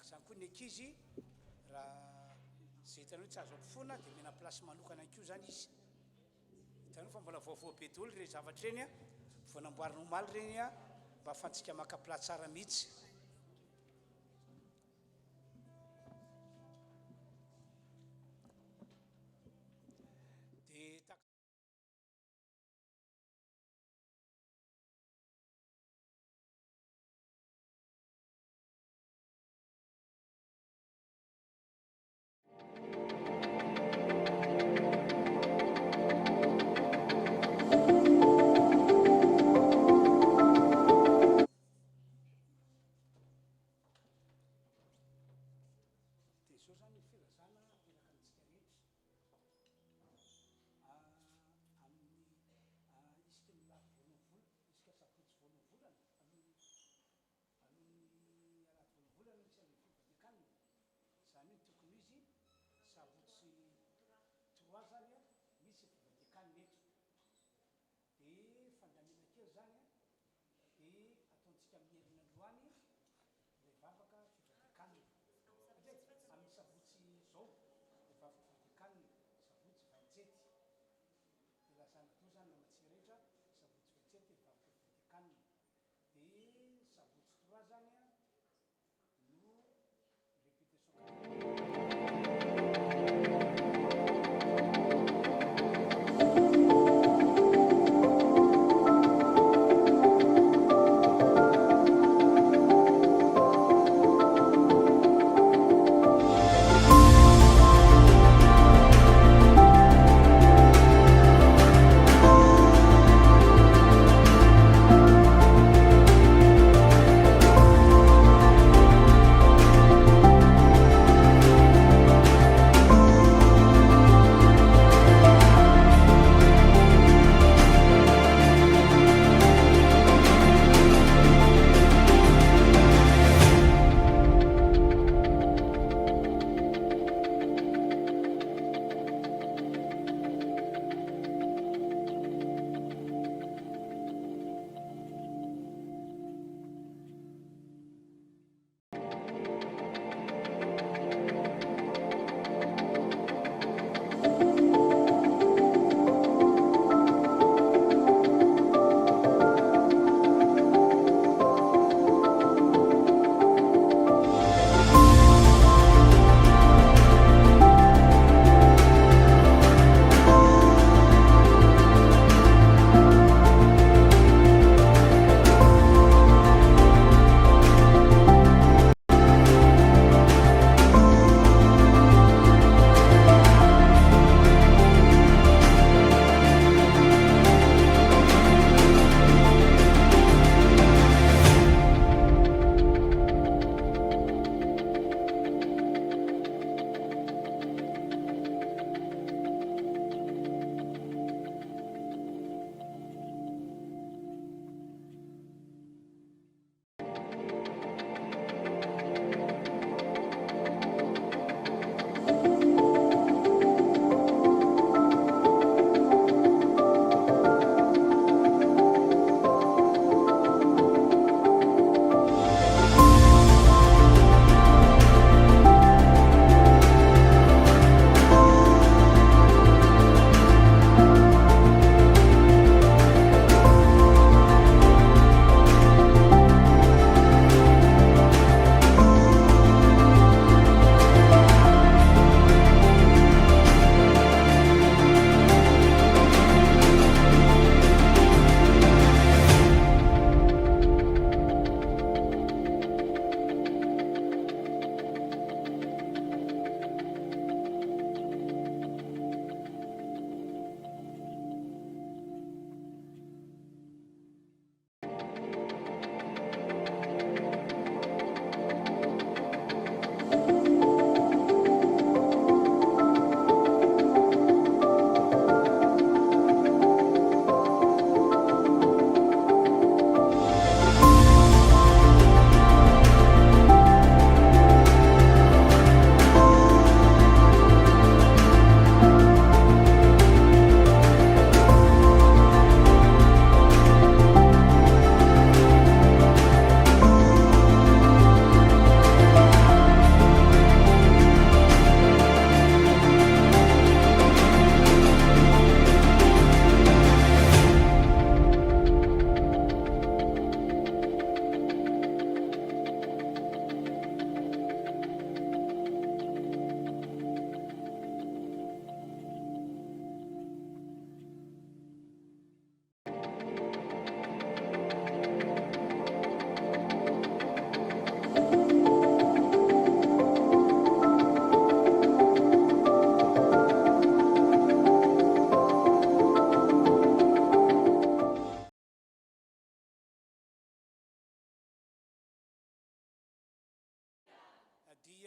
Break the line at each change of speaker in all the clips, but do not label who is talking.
Tahaka izany koa ny ankizy, raha izay hitanao hoe tsy azo ampofoana dia omena place manokana ihany koa izany izy. Hitanao fa mbola vaovao be daholo ireny zavatra ireny an, vao namboarina omaly ireny an, mba ahafahantsika maka place tsara mihitsy. Dia tahaka. Dia izao izany ny filazana apetraka amintsika rehetra. Amin'ny isaky ny lahady voalohany volana, isaka sabotsy voalohany volana, alohan'ny alohan'ny alahady voalohany volana no hisian'ny fivadian-kanina. Izany hoe ny tokony ho izy, sabotsy trois izany misy fivadian-kanina eto. Dia fandaminana kely izany dia ataontsika amin'ny heriny androany ilay vavaka fivadian-kanina. Satria amin'ny sabotsy izao ilay vavaka fivadian-kanina, sabotsy vingt-sept. Dia lazana daholo izany namantsika rehetra, sabotsy vingt-sept ilay vavaka fivadian-kanina. Dia sabotsy trois izany no répétition.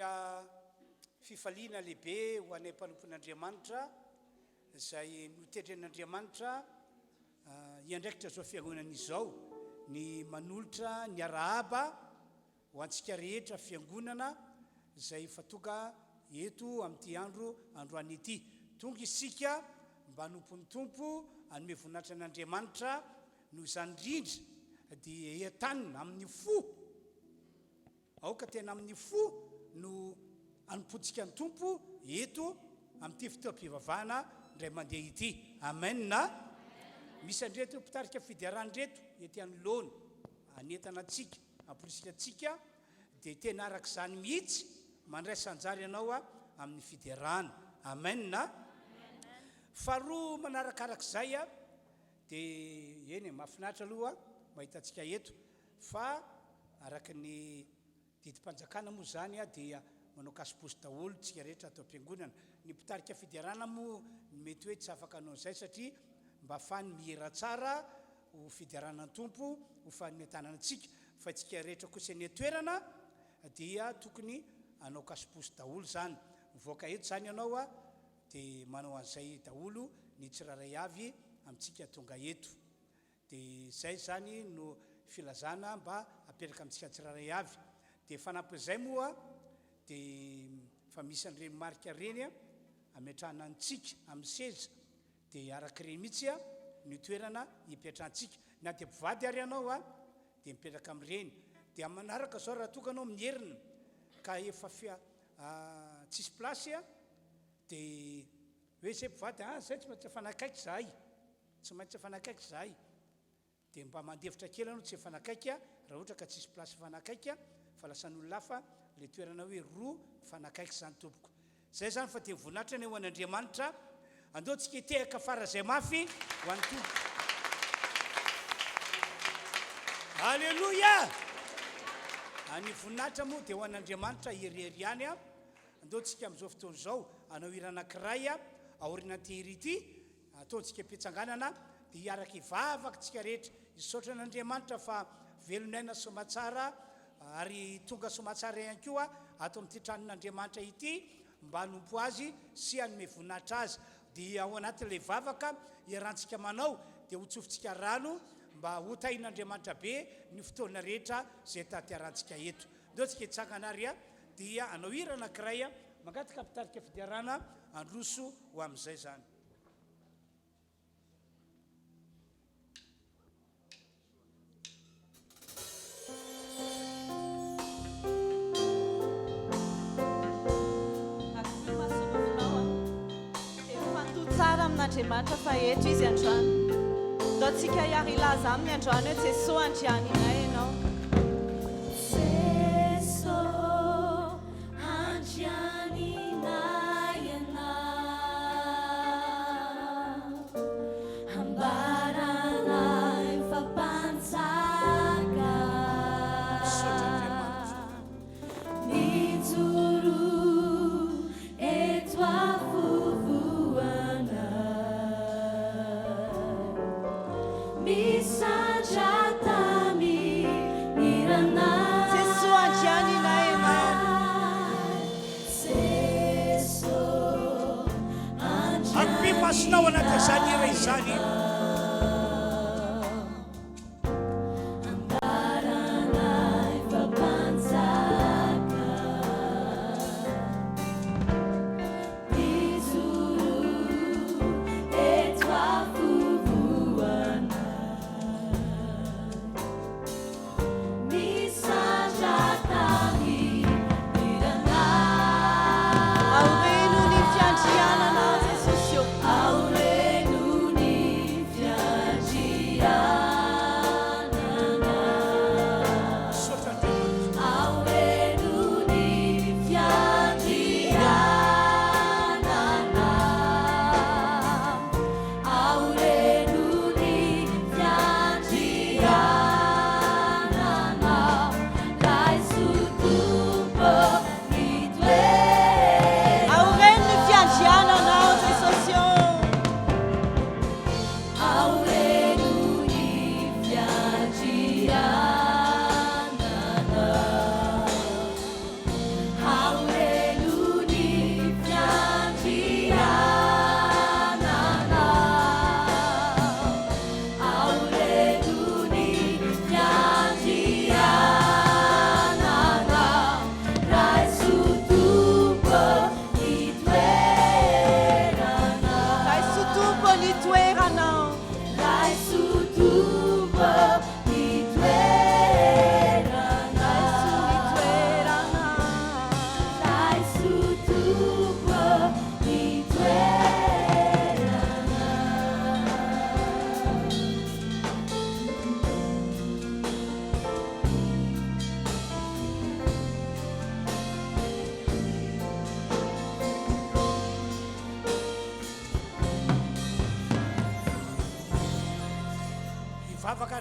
Dia fifaliana lehibe ho anay mpanompon'Andriamanitra izay notendren'Andriamanitra hiandraikitra izao fiangonana izao ny manolotra ny arahaba ho antsika rehetra fiangonana izay efa tonga eto amin'ity andro androany ity. Tonga isika mba hanompo ny Tompo, hanome voninahitra an'Andriamanitra, noho izany indrindra dia entanina amin'ny fo, Aoka tena amin'ny fo no hanompoantsika ny Tompo eto amin'ity fotoam-pivavahana indray mandeha ity. Amen. Misy an'ireto mpitarika fiderana ireto ety anoloana, hanentana antsika, hamporisika antsika, dia tena araka izany mihitsy mandraisa anjara ianao amin'ny fiderana. Amen. Faharoa manarakaraka izay dia eny e, mahafinaritra aloha mahita antsika eto. Fa araka ny didim-panjakana moa izany dia manao kasiposy daholo tsika rehetra ato am-piangonana. Ny mpitarika fiderana moa no mety hoe tsy afaka hanao an'izay satria mba afahany mihira tsara ho fiderana ny Tompo, ho fanentanana antsika. Fa itsika rehetra kosa eny an-toerana dia tokony hanao kasiposy daholo izany. Mivoaka eto izany ianao dia manao an'izay daholo ny tsirairay avy amintsika tonga eto. Dia izay izany no filazana mba apetraka amintsika tsirairay avy. Dia fanampin'izay moa dia efa misy an'ireny marika ireny ametrahana antsika amin'ny seza, dia araka ireny mihitsy ny toerana hipetrahantsika. Na dia mpivady ary ianao dia mipetraka amin'ireny. Dia amin'ny manaraka izao raha toa ka ianao mierina ka efa tsisy place dia hoe izay mpivady, ah izay tsy maintsy mifanakaiky izahay. Tsy maintsy mifanakaiky izahay. Dia mba mandefitra kely anao tsy mifanakaiky raha ohatra ka tsisy place mifanakaiky fa lasan'olona hafa le toerana hoe roa mifanakaiky izany tompoko. Zay zany fa dia voninahitra anie ho an'Andriamanitra. Andao tsika hitehaka faran'izay mafy ho an'ny Tompo. Alléluia! Ny voninahitra moa dia ho an'Andriamanitra irery ihany. Andao tsika amin'izao fotoana izao hanao hira anankiray aorianan'ity hira ity. Ataontsika am-pitsanganana dia hiaraka hivavaka tsika rehetra hisaotra an'Andriamanitra fa velon'aina soamatsara ary tonga soamatsara ihany koa ato amin'ity tranon'Andriamanitra ity mba hanompo Azy sy hanome voninahitra Azy. Dia ao anatin'ilay vavaka iarahantsika manao dia hotsofintsika rano mba hotahin'Andriamanitra be ny fotoana rehetra izay tanterahantsika eto. Ndao tsika hitsangana ary dia hanao hira anankiray mangataka mpitarika fiderana handroso ho amin'izay izany.
Tsara amin'Andriamanitra fa eto izy androany. Ndao tsika hiary hilaza aminy androany hoe Jesoa Andrianinay ianao.
Jesoa Andrianinay ianao, ambaranay fa mpanjaka.
Misaotra Andriamanitra.
Mijoro eto afovoanay, misandrata mihiranay.
Jesoa Andrianinay ianao.
Ampio masonao anatin'izany hira izany.
Aoreno ny fiandrianana Jesosy ô.
Aoreno ny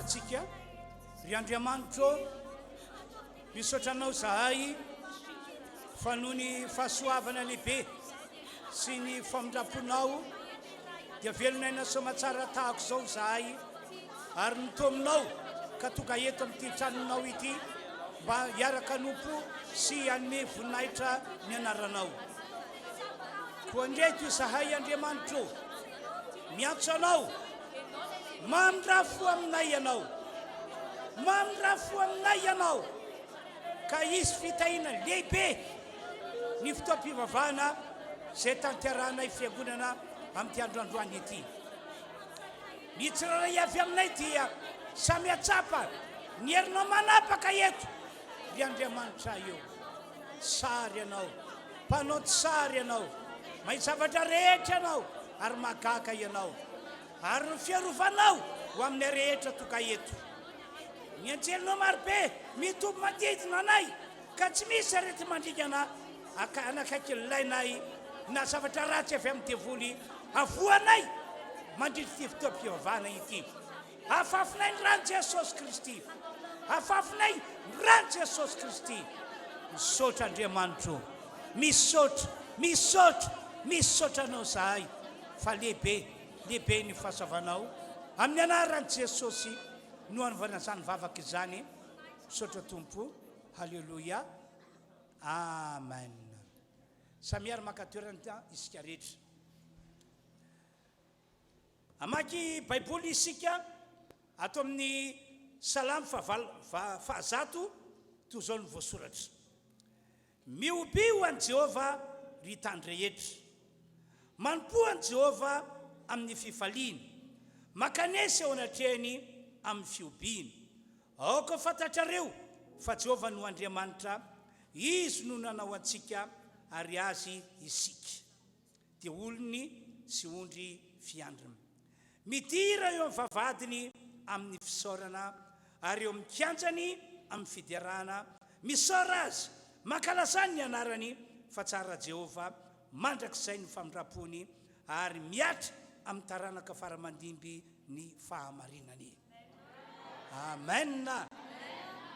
isika. Ry Andriamanitro ô, misaotra Anao izahay fa noho ny fahasoavana lehibe sy ny famindram-ponao dia velon'aina soamatsara tahaka izao izahay ary notominao ka tonga eto amin'ity tranonao ity mba hiaraka hanompo sy hanome voninahitra ny anaranao. Koa indreto izahay Andriamanitro ô, miantso Anao, mamindrà fo aminay Ianao, mamindrà fo aminay Ianao, ka hisy fitahiana lehibe ny fotoam-pivavahana izay tanterahanay Fiangonana amin'ity andro androany ity. Ny tsirairay avy aminay dia samy hahatsapa ny herinao manapaka eto, ry Andriamanitra eo. Sary Ianao, mpanao tsy sary Ianao, mahay zavatra rehetra Ianao ary mahagaga Ianao. Ary ny fiarovanao ho aminay rehetra tonga eto. Ny anjelinao marobe mitoby manodidina anay ka tsy misy areti-mandringana hanakaiky ny lainay na zavatra ratsy avy amin'ny devoly havoanay mandritra ity fotoam-pivavahana ity. Afafinay ny ran'i Jesosy Kristy. Afafinay ny ran'i Jesosy Kristy. Misaotra Andriamanitro. Misaotra, misaotra, misaotra Anao zahay fa lehibe, lehibe ny fahasoavanao. Amin'ny anaran'i Jesosy no anaovana izany vavaka izany. Misaotra Tompo. Haleloia. Amen. Samia ary maka toerana isika rehetra. Hamaky Baiboly isika ato amin'ny Salamo fahavalo fahazato toy izao no voasoratra, Mihobia ho an'i Jehovah, ry tany rehetra. Manompoa an'i Jehovah amin'ny fifaliana. Mankanesa eo anatrehany amin'ny fihobiana. Aoka ho fantatrareo fa Jehovah no Andriamanitra, Izy no nanao antsika ary Azy isika. dia olony sy ondry fiandriny. Midira eo amin'ny vavahadiny amin'ny fisaorana, ary eo amin'ny kianjany amin'ny fiderana. Misaora Azy, mankalazà ny anarany, fa tsara Jehovah, mandrakizay ny famindram-pony, ary mihatra amin'ny taranaka fara aman-dimby ny fahamarinany. Amen!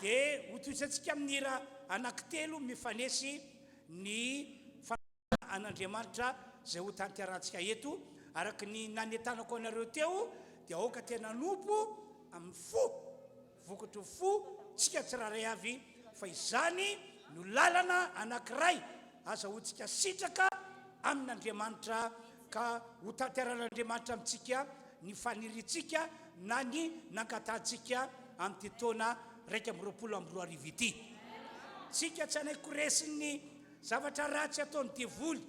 Dia hotohizantsika amin'ny hira anankitelo mifanesy ny. An'Andriamanitra izay ho tanterahantsika eto, araka ny nanentanako anareo teo, dia aoka tena hanompo amin'ny fo, vokatry ny fo tsika tsirairay avy, fa izany no lalana anankiray azahoantsika sitraka amin'Andriamanitra ka ho tanterahan'Andriamanitra amintsika ny faniriantsika na ny nangatahantsika amin'ity taona 2021 ity. Tsika tsy hanaiky ho resin'ny Zavatra ratsy ataon'ny devoly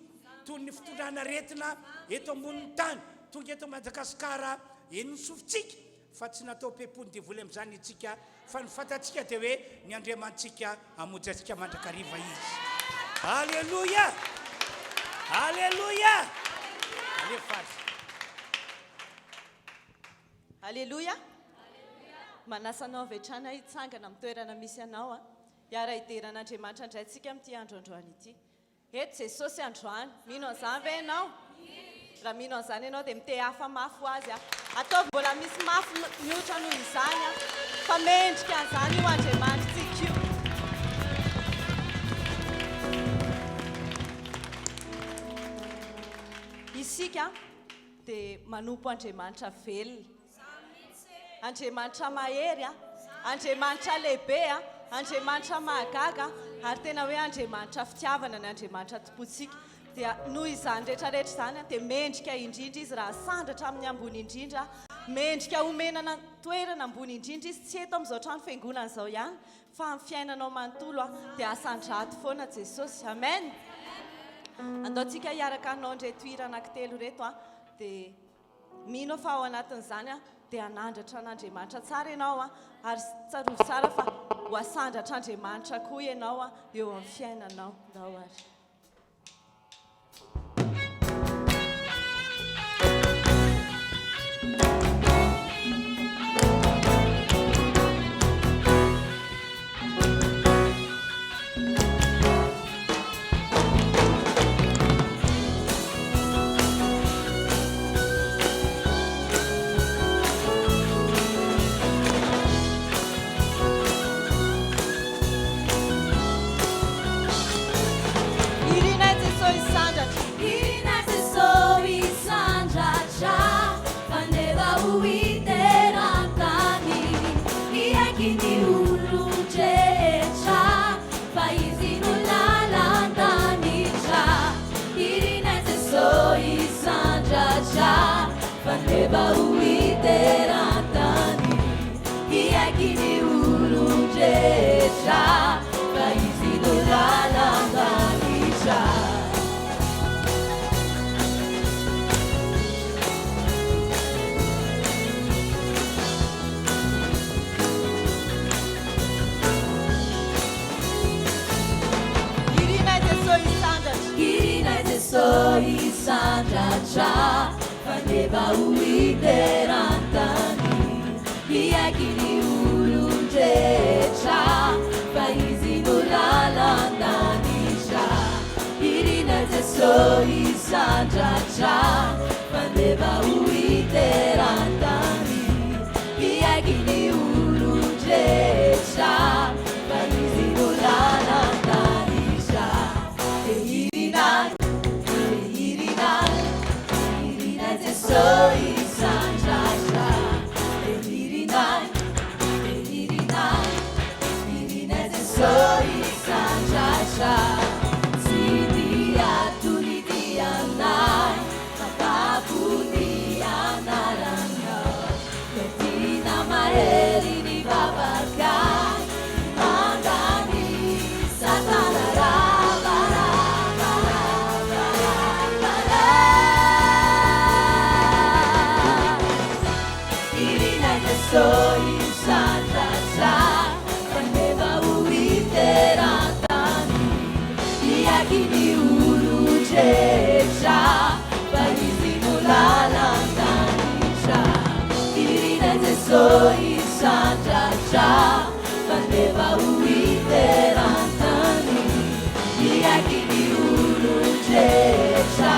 toy ny fitondrana aretina eto ambonin'ny tany, tonga eto Madagasikara henon'ny sofintsika fa tsy natao pepon'ny devoly amin'izany itsika fa ny fantatsika dia hoe ny Andriamanitsika hamonjy antsika mandrakariva Izy. Aleloia! Aleloia! Alefa azy.
Aleloia! Manasa anao avy hatrany aho hitsangana amin'ny toerana misy anao. Hiara-hidera an'Andriamanitra indray tsika amin'ity andro androany ity. Eto Jesosy androany. Mino an'izany ve ianao? Raha mino an'izany ianao dia mitehafa mafy ho Azy. Ataovy mbola misy mafy mihoatra noho izany fa mendrika an'izany io Andriamanitritsika io. Isika dia manompo Andriamanitra velona. Andriamanitra mahery a, Andriamanitra lehibe a, Andriamanitra mahagaga ary tena hoe Andriamanitra fitiavana ny Andriamanitra tompontsika. Dia noho izany rehetra rehetra izany dia mendrika indrindra Izy raha asandratra amin'ny ambony indrindra, mendrika homena toerana ambony indrindra Izy, tsy eto amin'izao trano fiangonana izao ihany fa amin'ny fiainanao manontolo dia asandrato foana Jesosy. Amen. Andao tsika hiaraka hanao an'ireto hira anankitelo ireto dia Mino aho fa ao anatin'izany dia hanandratra an'Andriamanitra tsara ianao ary tsarovy tsara fa ho asandratr'Andriamanitra koa ianao eo amin'ny fiainanao. Ndao ary.
Hiaiky ny olon-drehetra fa Izy no lalan-danitra. Irinay Jesosy hisandratra fa neva ho hiteran-tany. Hiaiky ny olon-drehetra fa Izy no lalan-danitra.
Irinay Jesosy hisandratra.
Irinay Jesosy hisandratra fa neva ho hiteran-tany. Hiaiky ny olon-drehetra fa Izy no lalan-danitra. Irinay Jesosy hisandratra fa neva ho hiteran-tany. Hiaiky ny olon-drehetra fa Izy no lalan-danitra. Irinay, Irinay, Irinay Jesosy hisandratra. Irinay, Irinay, Irinay Jesosy hisandratra. Tsy dia tolidianay, mampavo ny anaranao. Entina mahery ny vavakay, mandany Satana rava, rava, rava, rava, rava. Irinay Jesosy hisandratra fa neva ho hiteran-tany. Hiaiky ny olon-drehetra fa Izy no lalan-danitra. Irinay Jesosy hisandratra fa neva ho hiteran-tany. Hiaiky ny olon-drehetra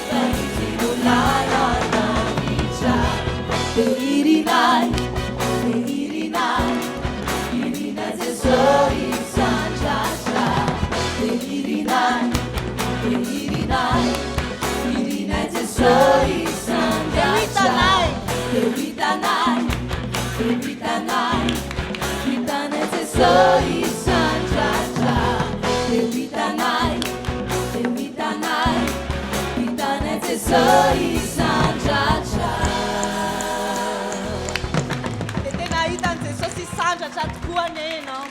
fa Izy no lalan-danitra. Irinay, Irinay, Irinay Jesosy hisandratra. Irinay, Irinay, Irinay Jesosy hisandratra.
Dia ho hitanay.
Dia ho hitanay, dia ho hitanay, hitanay Jesosy hisandratra. Dia ho hitanay, dia ho hitanay, hitanay Jesosy hisandratra.
Dia tena hitan'i Jesosy hisandratra tokoa anie ianao.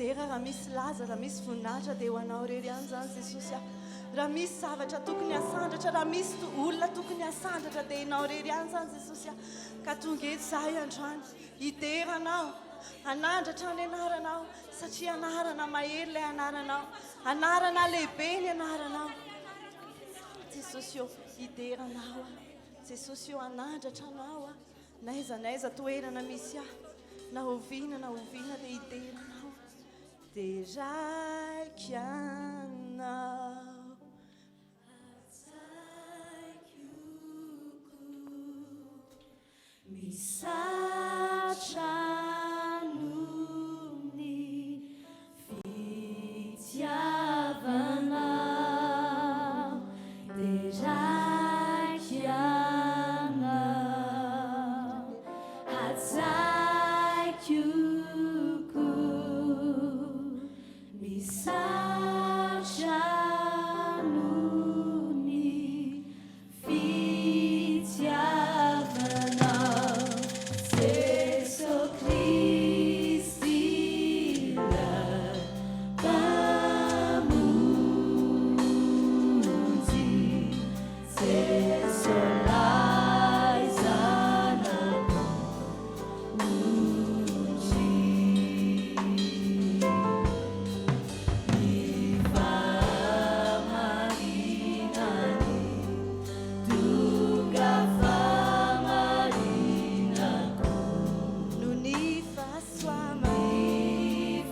dera, raha misy laza, raha misy voninahitra dia ho Anao irery ihany izany Jesosy ah. Raha misy zavatra tokony hasandratra, raha misy olona tokony hasandratra dia Ianao irery ihany izany Jesosy ah. Ka tonga eto izahay androany hidera Anao, hanandratra ny anaranao satria anarana mahery ilay anaranao, anarana lehibe ny anaranao. Jesosy ô, hidera Anao aho. Jesosy ô, hanandratra Anao aho. N'aiza n'aiza toerana misy ahy, na oviana na oviana dia hidera Anao. Deraiko Ianao.
Hatsaiko koa misatra noho ny Fitiavanao deraiko Ianao, hajaiko koa, misaotra noho ny Fitiavanao Jeso Kristy Ilay Mpamonjy Jeso Ilay Zanak'ondry Ny fahamarinany Tonga fahamarinako.
Noho ny fahasoavany.
Ny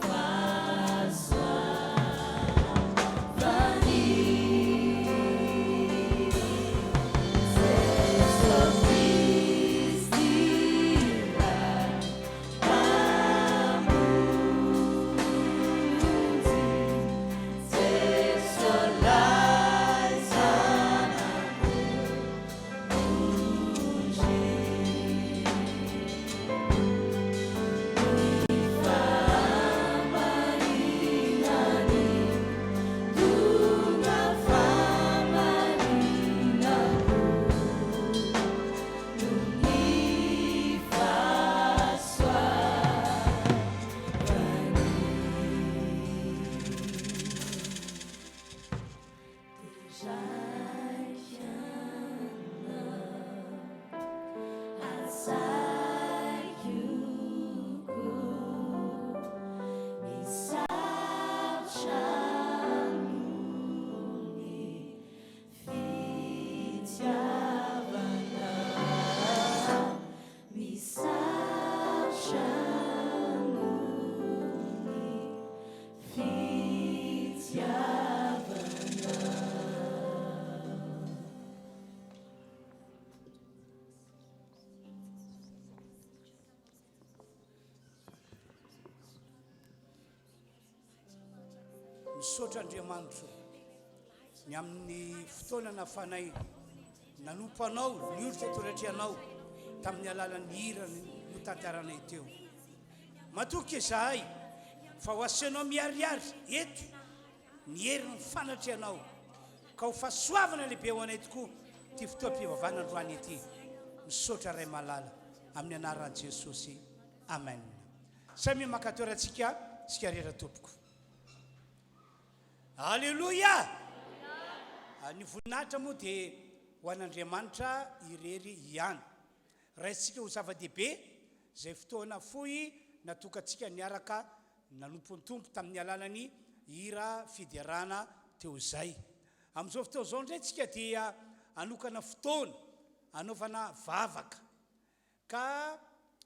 fahasoavany. Jeso Kristy Ilay Mpamonjy. Jeso Ilay Zanak'ondry. Ny fahamarinany tonga fahamarinako noho ny fahasoavany. Misaotra noho ny Fitiavana.
Misaotra Andriamanitro ny amin'ny fotoana nafanay nanompo anao nioritra teo anatrehanao tamin'ny alalan'ny hira notantaranay teo. Matoky izahay fa ho aseonao miharihary eto ny herin'ny fanatrehanao, ka ho fahasoavana lehibe ho anay tokoa ity fotoam-pivavahana androany ity. Misaotra Ray malala, amin'ny anaran'i Jesosy. Amen. Samia maka toerantsika isika rehetra tompoko. Aleloia! Ny voninahitra moa dia ho an'Andriamanitra irery ihany. Raisintsika ho zava-dehibe izay fotoana fohy natokantsika niaraka nanompo ny Tompo tamin'ny alalan'ny hira fiderana teo izay. Amin'izao fotoana izao indray tsika dia hanokana fotoana hanaovana vavaka. Ka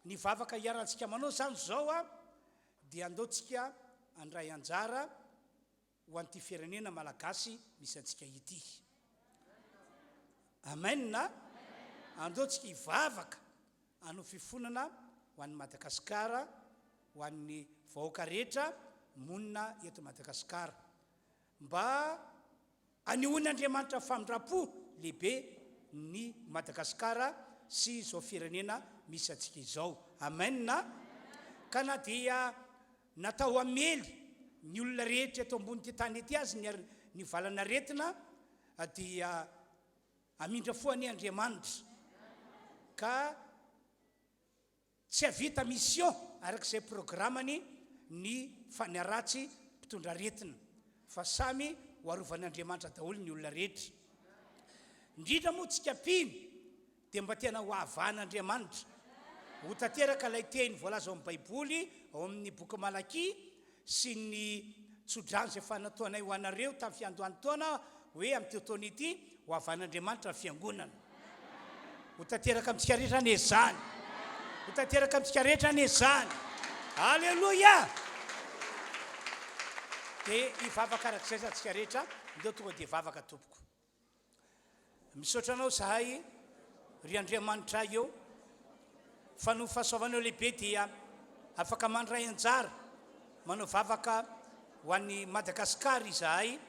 ny vavaka hiarantsika manao izany izao dia andao tsika handray anjara ho an'ity firenena malagasy misy antsika ity. Amen a! Andao tsika hivavaka hanao fifonana ho an'i Madagasikara, ho an'ny vahoaka rehetra monina eto Madagasikara. Mba hanehoan'Andriamanitra famindram-po lehibe ny Madagasikara sy izao firenena misy antsika izao. Amen a! Ka na dia Natao hamely ny olona rehetra eto ambonin'ity tany ity azy ny ny valan'aretina dia hamindra fo anie Andriamanitra ka tsy havita mission araka izay programany ny fa ny ratsy mpitondra aretina, fa samy ho arovan'Andriamanitra daholo ny olona rehetra. Indrindra moa tsika mpino dia mba tena ho havan'Andriamanitra. Ho tanteraka ilay teny voalaza ao amin'ny Baiboly, ao amin'ny boky Malakia, sy ny tsodrano izay efa nataonay ho anareo tamin'ny fiandohan'ny taona, hoe amin'ity taona ity, ho havan'Andriamanitra ny Fiangonana. Ho tanteraka amintsika rehetra anie izany. Ho tanteraka amintsika rehetra anie izany. Aleloia! Dia hivavaka arak'izay izany tsika rehetra. Ndeo tonga dia hivavaka tompoko. Misaotra Anao izahay, ry Andriamanitray ô, fa noho ny fahasoavanao lehibe dia afaka mandray anjara manao vavaka ho an'i Madagasikara izahay,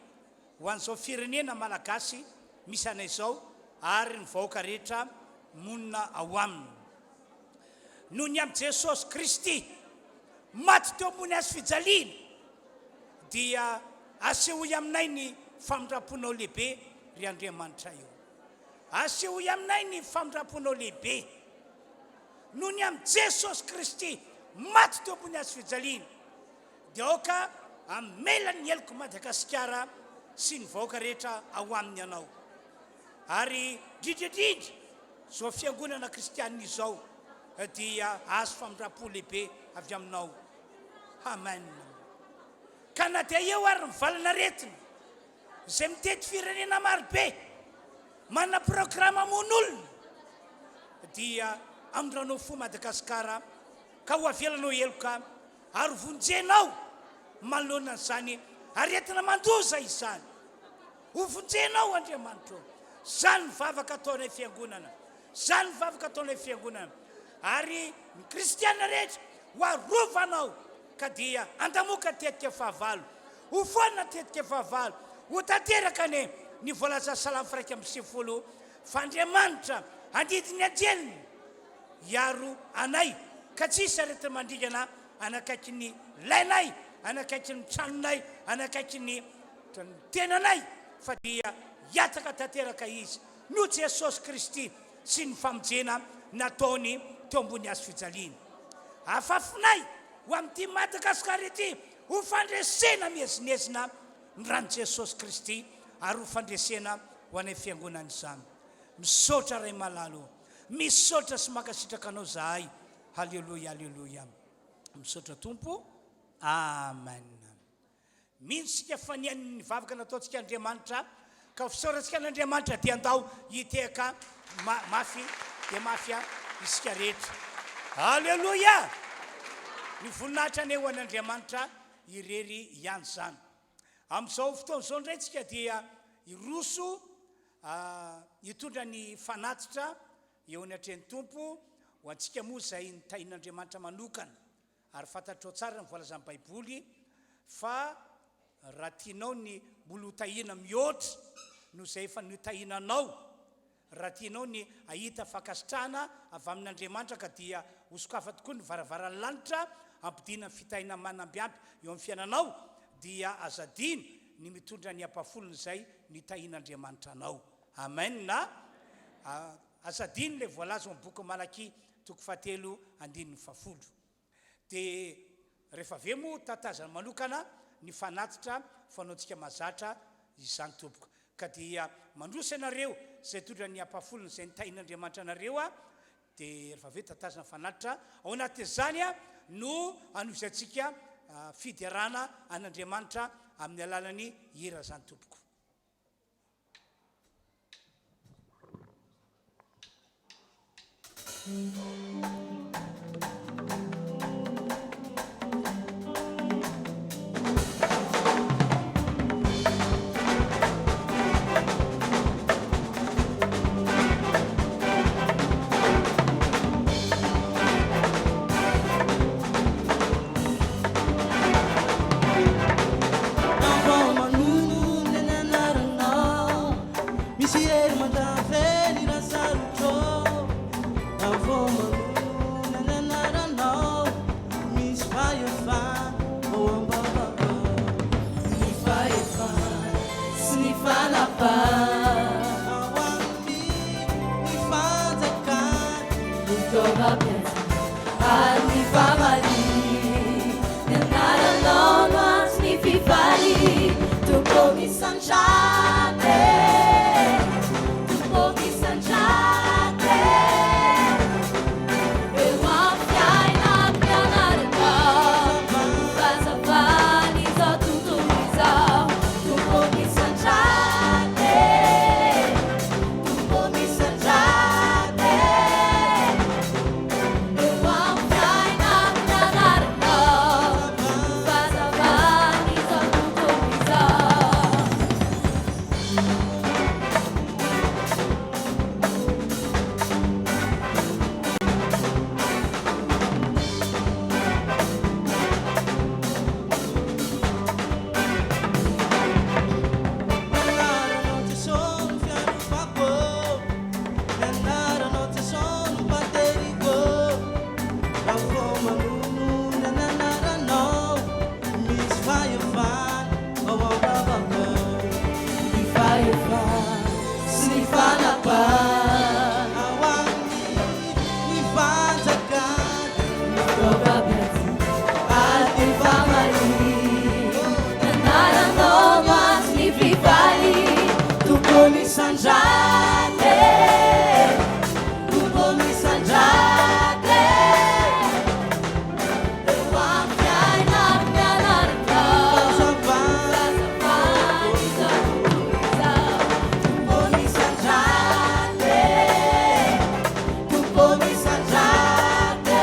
ho an'izao firenena malagasy misy anay izao ary ny vahoaka rehetra monina ao aminy. Noho ny amin'i Jesosy Kristy maty teo ambony hazo fijaliana dia asehoy aminay ny famindram-ponao lehibe ry Andriamanitray ô. Asehoy aminay ny famindram-ponao lehibe. Noho ny amin'i Jesosy Kristy maty teo ambony hazo fijaliana dia aoka hamela ny helok'i Madagasikara sy ny vahoaka rehetra ao aminy Ianao. Ary indrindra indrindra izao fiangonana kristianina izao dia hahazo famindram-po lehibe avy Aminao. Amen. Ka na dia eo ary ny valan'aretina izay mitety firenena marobe, manana programa hamono olona, dia amindranao fo Madagasikara ka ho avelanao heloka ary vonjenao manoloana an'izany aretina mandoza izany. Ho vonjenao Andriamanitra ô. Zany ny vavaka ataonay fiangonana. Zany ny vavaka ataonay fiangonana. Ary ny kristiana rehetra ho arovanao ka dia andamoka tetika fahavalo. Ho foana tetika fahavalo. Ho tanteraka anie ny voalazan'ny Salamo faha 91 fa Andriamanitra handidy ny anjeliny hiaro anay ka tsy hisy aretina mandringana anakaikin'ny lainay, anakaikin'ny tranonay, anakaikin'ny tenanay fa dia hiatraka tanteraka Izy noho Jesosy Kristy sy ny famonjena nataony teo ambony hazo fijaliana. Afafinay ho amin'ity Madagasikara ity ho fandresena miezinezina ny ran'i Jesosy Kristy ary ho fandresena ho anay Fiangonana izany. Misaotra Ray malala ô. Misaotra sy mankasitraka anao zahay. Haleloia Haleloia. Misaotra Tompo. Amen. Mino isika fa nihaino ny vavaka nataontsika Andriamanitra, ka ho fisaorantsika an'Andriamanitra dia andao hitehaka mafy dia mafy isika rehetra. Aleloia! Ny voninahitra anie ho an'Andriamanitra irery ihany izany. Amin'izao fotoana izao indray tsika dia hiroso hitondra ny fanatitra eo anatrehan'ny Tompo ho antsika moa izay nitahian'Andriamanitra manokana. Ary fantatrao tsara ny voalazan'ny Baiboly fa raha tianao ny mbola ho tahiana mihoatra noho izay efa notahiana anao, raha tianao ny hahita fankasitrahana avy amin'Andriamanitra ka dia ho sokafa tokoa ny varavaran'ny lanitra hampidina ny fitahiana manambiampy eo amin'ny fiainanao, dia aza adino ny mitondra ny ampahafolon'izay nitahian'Andriamanitra anao. Amen a! Aza adino ilay voalaza ao amin'ny bokin'i Malakia toko fahatelo andininy fahafolo. Dia rehefa avy eo moa tatazany manokana ny fanatitra fanaontsika mahazatra izany tompoko. Ka dia mandroso ianareo izay hitondra ny ampahafolony izay nitahian'Andriamanitra anareo dia rehefa avy eo tatazana fanatitra. Ao anatin'izany no hanovizantsika fiderana an'Andriamanitra amin'ny alalan'ny hira izany tompoko.
Tompo misandrata e, Tompo misandrata e, Eo amin'ny fiainam-pianarana, Fahazavan'izao tontolo izao, Tompo misandrata e, Tompo misandrata e, Eo amin'ny fiainam-pianarana, Fahazavan'izao tontolo izao.
Ny anaranao Jesosy no fialofako, ny anaranao Jesosy no bateriko, raha vao manonona ny anaranao, misy fahefana ao am-bavako, ny fahefana sy ny fanapahana ao amin'ny ny fanjakana,
Ny fitaovam-piadiana ary ny famaliana, ny anaranao no antso ny fifaliana, Tompo misandrata e, Tompo misandrata e, Eo amin'ny fiainam-pianarana, fahazavan'izao tontolo izao, Tompo misandrata e, Tompo misandrata e,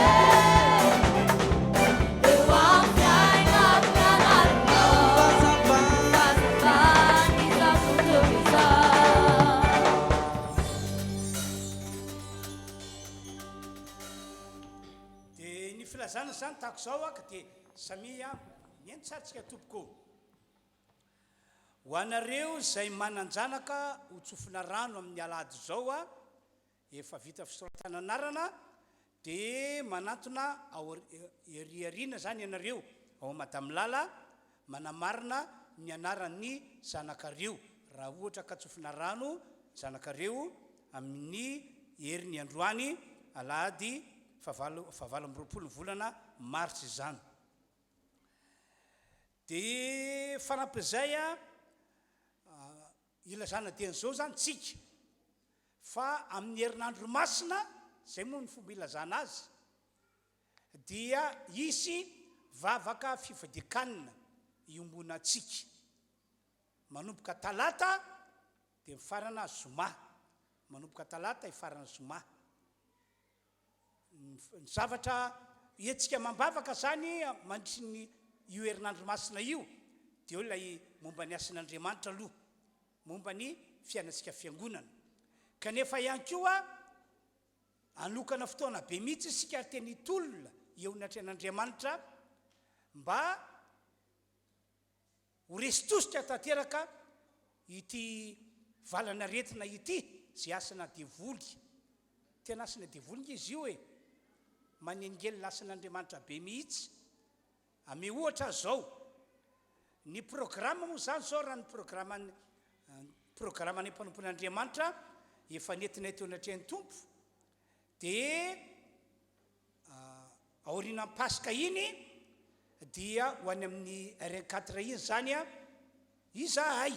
Eo amin'ny fiainam-pianarana, fahazavan'izao tontolo izao.
Dia ny filazana izany tahaka izao aka dia samia mihaino tsara tsika tompoko ô. Ho anareo izay manan-janaka ho tsofina rano amin'ny alahady izao a, efa vita fisoratana anarana dia manantona ao ery aoriana izany ianareo ao Madame Lala manamarina ny anaran'ny zanakareo raha ohatra ka tsofina rano zanakareo amin'ny heriny androany alahady fahavalo 28 ny volana martsa izany. Dia fanampin'izay a, ilazana dian'izao izany tsika fa amin'ny herinandro masina, izay moa ny fomba ilazana azy, dia hisy vavaka fifadian-kanina iombonantsika. Manomboka talata dia mifarana zoma. Manomboka talata hifarana zoma. Ny zavatra hetsika amam-bavaka izany mandritry ny io herinandro masina io dia eo ilay momba ny hasin'Andriamanitra aloha, momba ny fiainantsika fiangonana. Kanefa ihany koa hanokana fotoana be mihitsy isika ary tena hitolona eo anatrehan'Andriamanitra mba Ho resy tosika tanteraka ity valan'aretina ity izay asana devoly. Tena asana devoly nge izy io e! Manelingelina asan'Andriamanitra be mihitsy. Ame ohatra aho zao, ny programa moa zany zao raha ny programan'ny programan'ny mpanompon'Andriamanitra efa nentinay teo anatrehan'ny Tompo dia Aorianan'ny Paska iny dia ho any amin'ny RN quatre iny izany izahay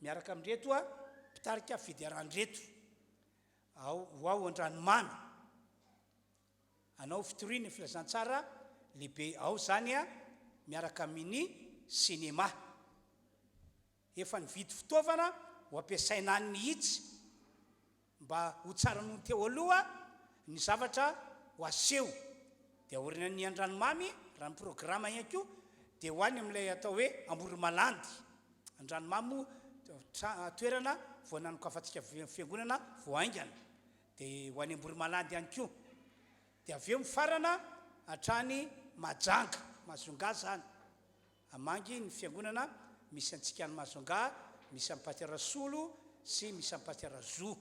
miaraka amin'ireto mpitarika fiderana ireto ao ho ao Andranomamy hanao fitoriana ny filazantsara lehibe ao izany miaraka amin'ny cinéma. Efa nividy fitaovana ho ampiasaina any mihitsy Mba ho tsara noho ny teo aloha ny zavatra ho aseho. Dia aorianan'ny Andranomamy, raha ny programa ihany koa, dia ho any amin'ilay atao hoe Amoromalandy. Andranomamy moa toerana vao nanokafantsika fiangonana vao haingana. Dia ho any Amboromalandy ihany koa. Dia avy eo mifarana hatrany Mahajanga, Majunga izany. Hamangy ny fiangonana misy antsika any Majunga, misy an'i Pasteur Rasolo sy misy an'i Pasteur Zo.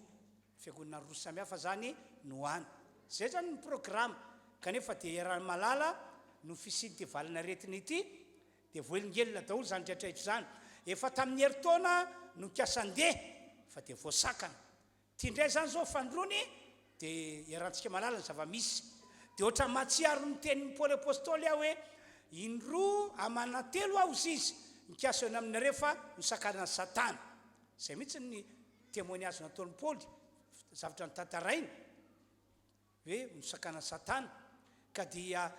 Fiangonana roa samy hafa zany no any. Zay zany ny programa. Kanefa dia iaraha-mahalala no fisian'ity valin'aretina ity dia voahelingelina daholo izany rehetra izany. Efa tamin'ny herintaona no nikasa handeha fa dia voasakana. Ty indray zany zao fandroany de iarahantsika mahalala ny zava-misy. De ohatran'ny mahatsiaro ny tenin'i Paoly Apostoly aho hoe, Indroa aman'antelo aho hozy izy, mikasa eo aminareo fa nosakanan'i Satana. Izay mihitsy ny témoignage nataon'i Paoly, zavatra notantarainy. hoe nosakana satana ka dia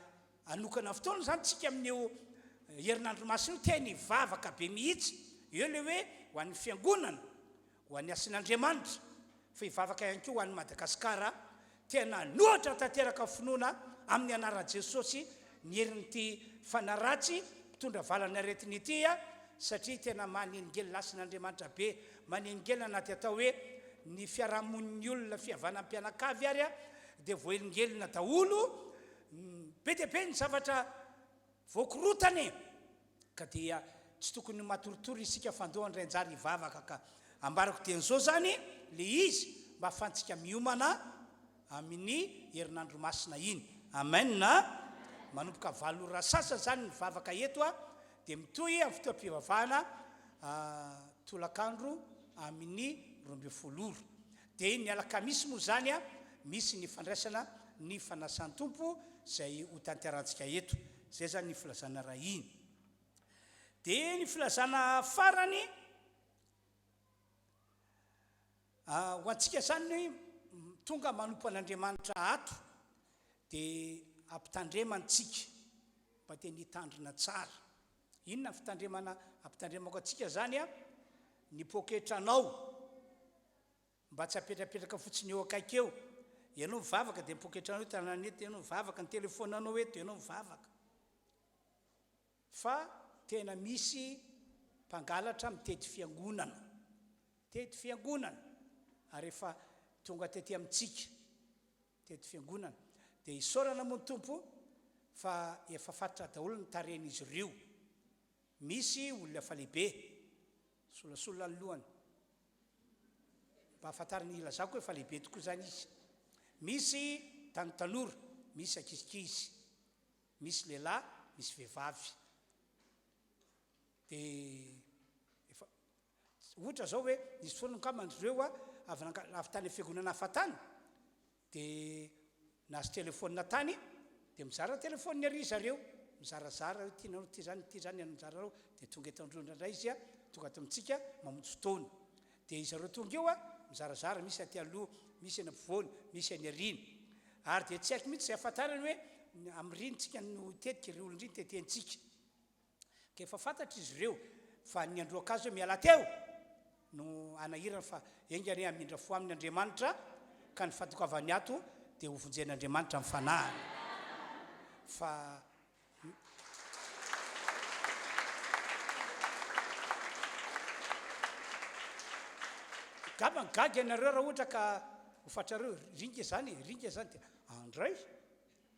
hanokana fotoana izany tsika amin'io herinandro masina io tena hivavaka be mihitsy eo le hoe ho an'ny fiangonana ho an'ny hasin'Andriamanitra fa hivavaka ihany koa ho an'i Madagasikara tena hanohatra tanteraka finoana amin'ny anaran'i Jesosy ny herin'ity fanahy ratsy mpitondra valan'aretina ity satria tena manelingelina hasin'Andriamanitra be Manelingelina anaty atao hoe ny fiarahamonin'ny olona fihavanam-pianakavy ary dia voahelingelina daholo, be dia be ny zavatra voakorotana e! Ka dia tsy tokony matoritory isika fa ndao handray anjara hivavaka ka. Ambarako dieny izao izany le izy mba ahafahantsika miomana amin'ny herinandro masina iny. Amen a! Manomboka valo ora sasany izany ny vavaka eto a, dia mitohy amin'ny fotoam-pivavahana tolakandro amin'ny 12 ora. Dia ny alakamisy moa izany a, misy ny fandraisana ny fanasan'ny Tompo izay ho tanterahantsika eto. Izay izany ny filazana iray iny. Dia ny filazana farany. Ho antsika izany tonga manompo an'Andriamanitra ato dia ampitandremana tsika mba tena hitandrina tsara. Inona ny fitandremana ampitandremako antsika izany a? Ny poketranao mba tsy apetrapetraka fotsiny eo akaiky eo. Ianao mivavaka dia ny poketranao eo tanana eto, ianao mivavaka, ny telefonanao eto, ianao mivavaka. Fa tena misy mpangalatra mitety fiangonana, mitety fiangonana, ary efa tonga tety amintsika, mitety fiangonana. Dia isaorana moa ny Tompo fa efa fantatra daholo ny tarehin'izy ireo. Misy olona efa lehibe, solasola ny lohany, mba ahafantarany hilazako hoe efa lehibe tokoa izany izy. Misy tanotanora, misy ankizikizy. Misy lehilahy, misy vehivavy. Dia efa ohatra zao hoe nisy fotoana angamba ry zareo avy nanka avy tany amin'ny fiangonana hafa tany dia nahazo telephone tany dia mizara telephone ery zareo, mizarazara hoe ty nareo ty zany ty zany anjaranareo dia tonga eto androy indraindray izy tonga ato amintsika mamonjy fotoana. Dia izareo tonga eo mizarazara, misy aty aloha, misy eny ampovoany, misy any aoriana. Ary dia tsy haiko mihitsy izay ahafantarany hoe amin'ireny tsika no hitetika, ireo olona ireny tetehintsika. Ka efa fantatra izy ireo fa ny androakazo hoe mialà teo no anahirana fa enga anie hamindra fo aminy Andriamanitra ka ny fandokavany ato dia ho vonjen'Andriamanitra amin'ny fanahiny. Fa Angamba gaga ianareo raha ohatra ka ho fantatrareo, ry nge zany e, ry nge zany dia andray,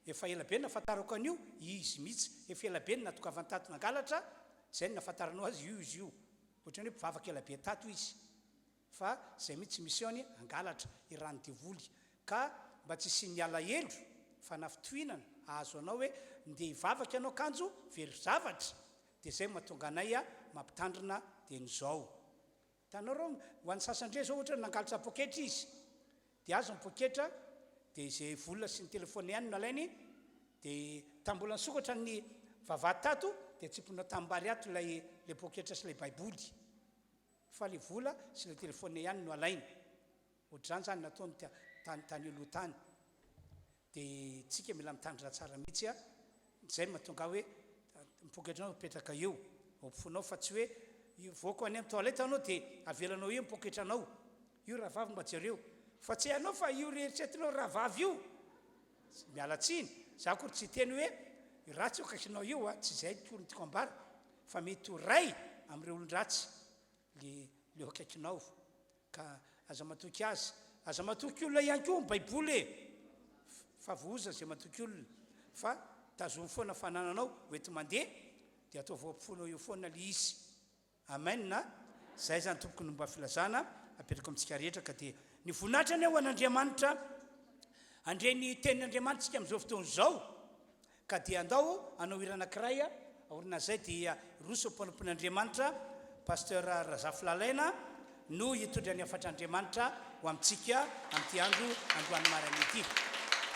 efa ela be no nahafantarako an'io, izy mihitsy, efa ela be no nahatongavany tato nangalatra, zay no nahafantaranao azy, io izy io, ohatran'ny hoe mpivavaka ela be tato izy. Fa zay mihitsy mission-ny hangalatra iran'ny devoly ka mba tsy hisian'ny alahelo, fanafitohinana ahazo anao hoe ndeha hivavaka ianao kanjo very zavatra dia zay mahatonga anay mampitandrina dieny zao. Hitanao reo ho an'ny sasany ndray zao ohatra hoe nangalatra poketra izy dia azo ny poketra dia zay vola sy ny telephone ihany no nalainy dia tamin'ny mbola nisokatra ny vavahady tato dia tsimpona tanimbary ato ilay ilay poketra sy ilay baiboly. Fa le vola sy le telephone ihany no alainy. Ohatr'izany zany nataony tany tany aloha tany. De tsika mila mitandrina tsara mihitsy a. Zay no mahatonga ahy hoe ny poketranao mipetraka eo ao ampofonao fa tsy hoe hivoaka any amin'ny toilette anao de avelanao eo ny poketranao. Io rahavavy mba jereo. Fa tsy hainao fa io eritreretinao rahavavy io. Miala tsiny, za akory tsy hiteny hoe ratsy io akaikinao io a, tsy izay akory no tiako ambara fa mety ho ray amin'ireo olon-dratsy le le eo akaikinao ka aza matoky azy, aza matoky olona ihany koa ny baiboly e, fa vohozana izay matoky olona fa tazomy foana fanananao ho enti-mandeha dia ataovy ao am-ponao eo foana le izy. Amen a! Zay zany tompoko no mba filazana apetrako amintsika rehetra ka dia ny voninahitra anie ho an'Andriamanitra handre ny tenin'Andriamanitra isika amin'izao fotoana izao ka dia andao hanao hira anankiray aorinan'izay dia hiroso mpanompon'Andriamanitra Pasteur Razafilalaina no hitondra ny hafatr'Andriamanitra ho amintsika amin'ity andro androany maraina ity.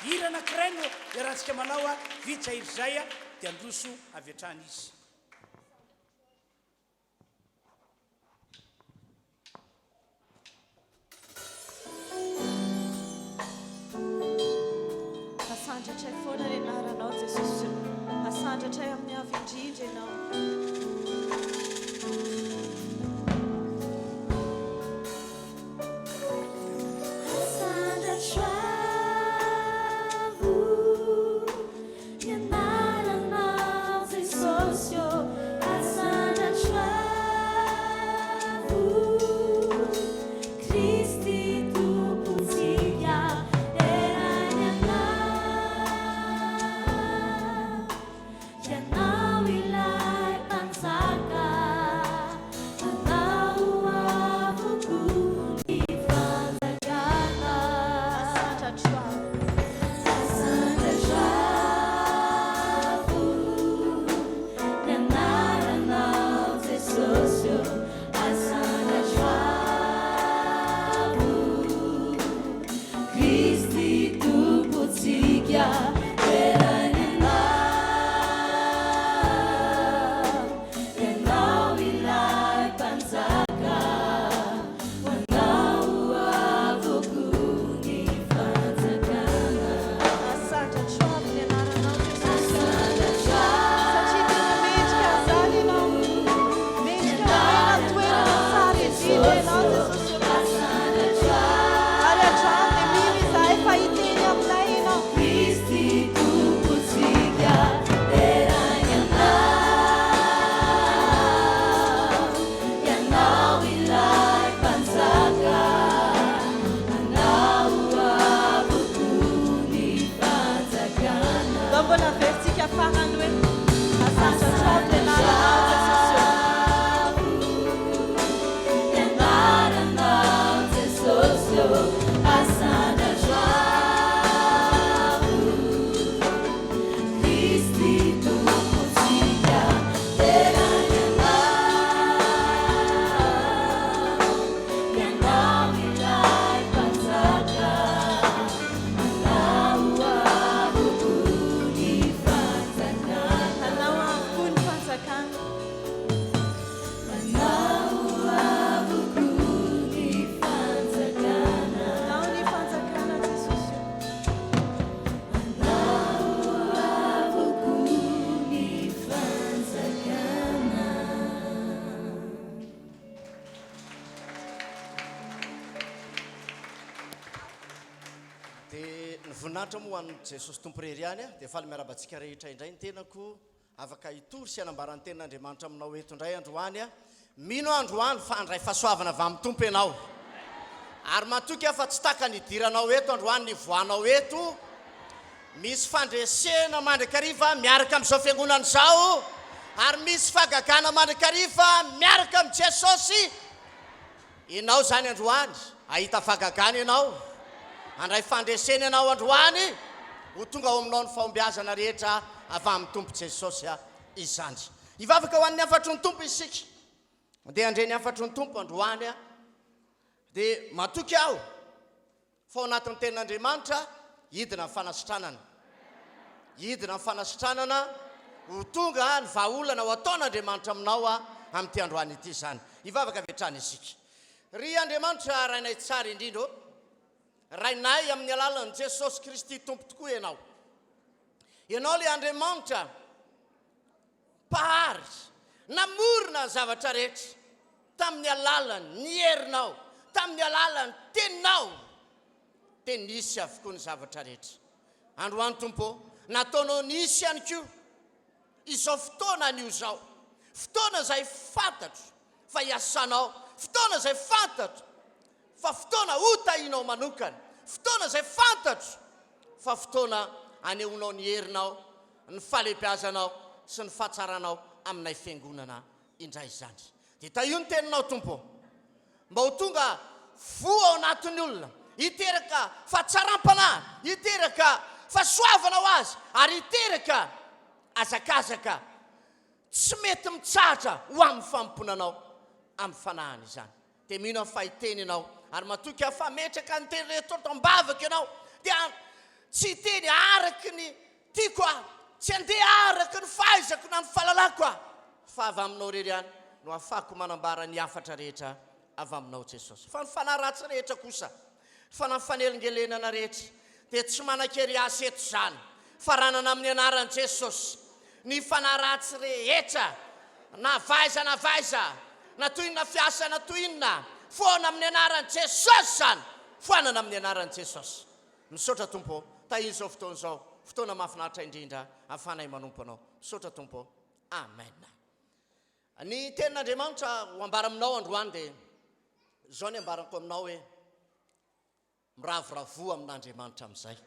Hira anankiray no iarahantsika manao vita irizay dia handroso avy hatrany izy.
Asandratray foana ny anaranao Jesosy ô. Asandratray amin'ny avo indrindra Ianao.
Asandratro avo ny anaranao Jesosy ô. Asandratro avo Kristy Tompontsika derainy Ianao. Ianao ilay Mpanjaka, Anao avokoa ny fanjakana.
Asandratro avo.
Asandratro avo ny anaranao Jesosy ô, Asandratro avo Kristy Tompontsika, derainy Ianao. Ianao ilay Mpanjaka, ho Anao avokoa ny fanjakana.
Asandratro avo ny anaranao Jesosy ô.
Asandratro
Satria tena mendrika an'izany Ianao. Mendrika omena toerana tsara indrindra Ianao Jesosy ô.
Asandratro
Ary hatrany dia mino izahay fa hiteny aminay Ianao.
Kristy Tompontsika, derainy Ianao. Ianao ilay Mpanjaka, Anao avokoa ny fanjakana.
Mba mbola averintsika farany hoe Asandratro avo ny anaranao Jesosy ô.
Ny anaranao Jesosy ô, asandratro avo. Kristy Tompontsika, derainy Ianao. Ianao ilay Mpanjaka, Anao avokoa ny fanjakana.
Anao avokoa ny fanjakana.
Anao avokoa ny fanjakana.
Anao ny fanjakana Jesosy ô.
Anao avokoa ny fanjakana.
Dia ny voninahitra moa ho an'i Jesosy Tompo irery ihany a. Dia faly miarahaba antsika rehetra indray ny tenako afaka hitory sy hanambara ny tenin'Andriamanitra aminao eto indray androany a. Mino aho androany fa handray fahasoavana avy amin'ny Tompo ianao. Ary matoky aho fa tsy taka ny hidiranao eto androany ny hivoahanao eto. Misy fandresena mandrakariva miaraka amin'izao fiangonana izao ary misy fahagagana mandrakariva miaraka amin'i Jesosy. Ianao izany androany, hahita fahagagana ianao, handray fandresena ianao androany, ho tonga ao aminao ny fahombiazana rehetra avy amin'ny Tompo Jesosy izany. Hivavaka ho an'ny hafatry ny Tompo isika. Andeha handre ny hafatry ny Tompo androany. Dia matoky aho fa ao anatin'ny tenin'Andriamanitra hidina ny fanasitranana. Hidina ny fanasitranana, ho tonga ny vahaolana ho ataon'Andriamanitra aminao amin'ity androany ity izany. Hivavaka avy hatrany isika. Ry Andriamanitra Rainay tsara indrindra ô, Rainay amin'ny alalan'i Jesosy Kristy Tompo tokoa Ianao. Ianao ilay Andriamanitra Mpahary, namorona ny zavatra rehetra tamin'ny alalan'ny ny herinao, tamin'ny alalan'ny teninao, dia nisy avokoa ny zavatra rehetra. Androany Tompo ô, nataonao nisy ihany koa izao fotoana anio izao, fotoana izay fantatro fa hiasanao, fotoana izay fantatro fa fotoana hotahinao manokana, fotoana izay fantatro fa fotoana anehoanao ny herinao, ny fahalehibeazanao sy ny fahatsaranao aminay fiangonana indray izany. Dia tahio ny teninao Tompo ô, mba ho tonga voa ao anatin'ny olona, hiteraka fahatsaram-panahy, hiteraka fahasoavana ho azy ary hiteraka hazakazaka tsy mety mitsahatra ho amin'ny fanompoana Anao amin'ny fanahiny izany. Dia mino aho fa hiteny ianao, ary matoky aho fa hametraka ny teny rehetra ato am-bavaka ianao, dia tsy hiteny araka ny tiako aho, tsy handeha araka ny fahaizako na ny fahalalako aho, fa avy aminao irery ihany no ahafahako manambara ny hafatra rehetra avy aminao Jesosy. Fa ny fanahy ratsy rehetra kosa, ny fanahy fanelingelenana rehetra, dia tsy manan-kery asa eto izany. Faranana amin'ny anaran'i Jesosy ny fanahy ratsy rehetra, na avy aiza na avy aiza, na toy inona fiasa na toy inona, foana amin'ny anaran'i Jesosy izany, foanana amin'ny anaran'i Jesosy. Misaotra Tompo ô, tahio izao fotoana izao, fotoana mahafinaritra indrindra ahafahanay manompo Anao. Misaotra Tompo ô. Amen. Ny tenin'Andriamanitra ho ambara aminao androany dia izao ny ambarako aminao hoe Miravoravoa amin'Andriamanitra amin'izay.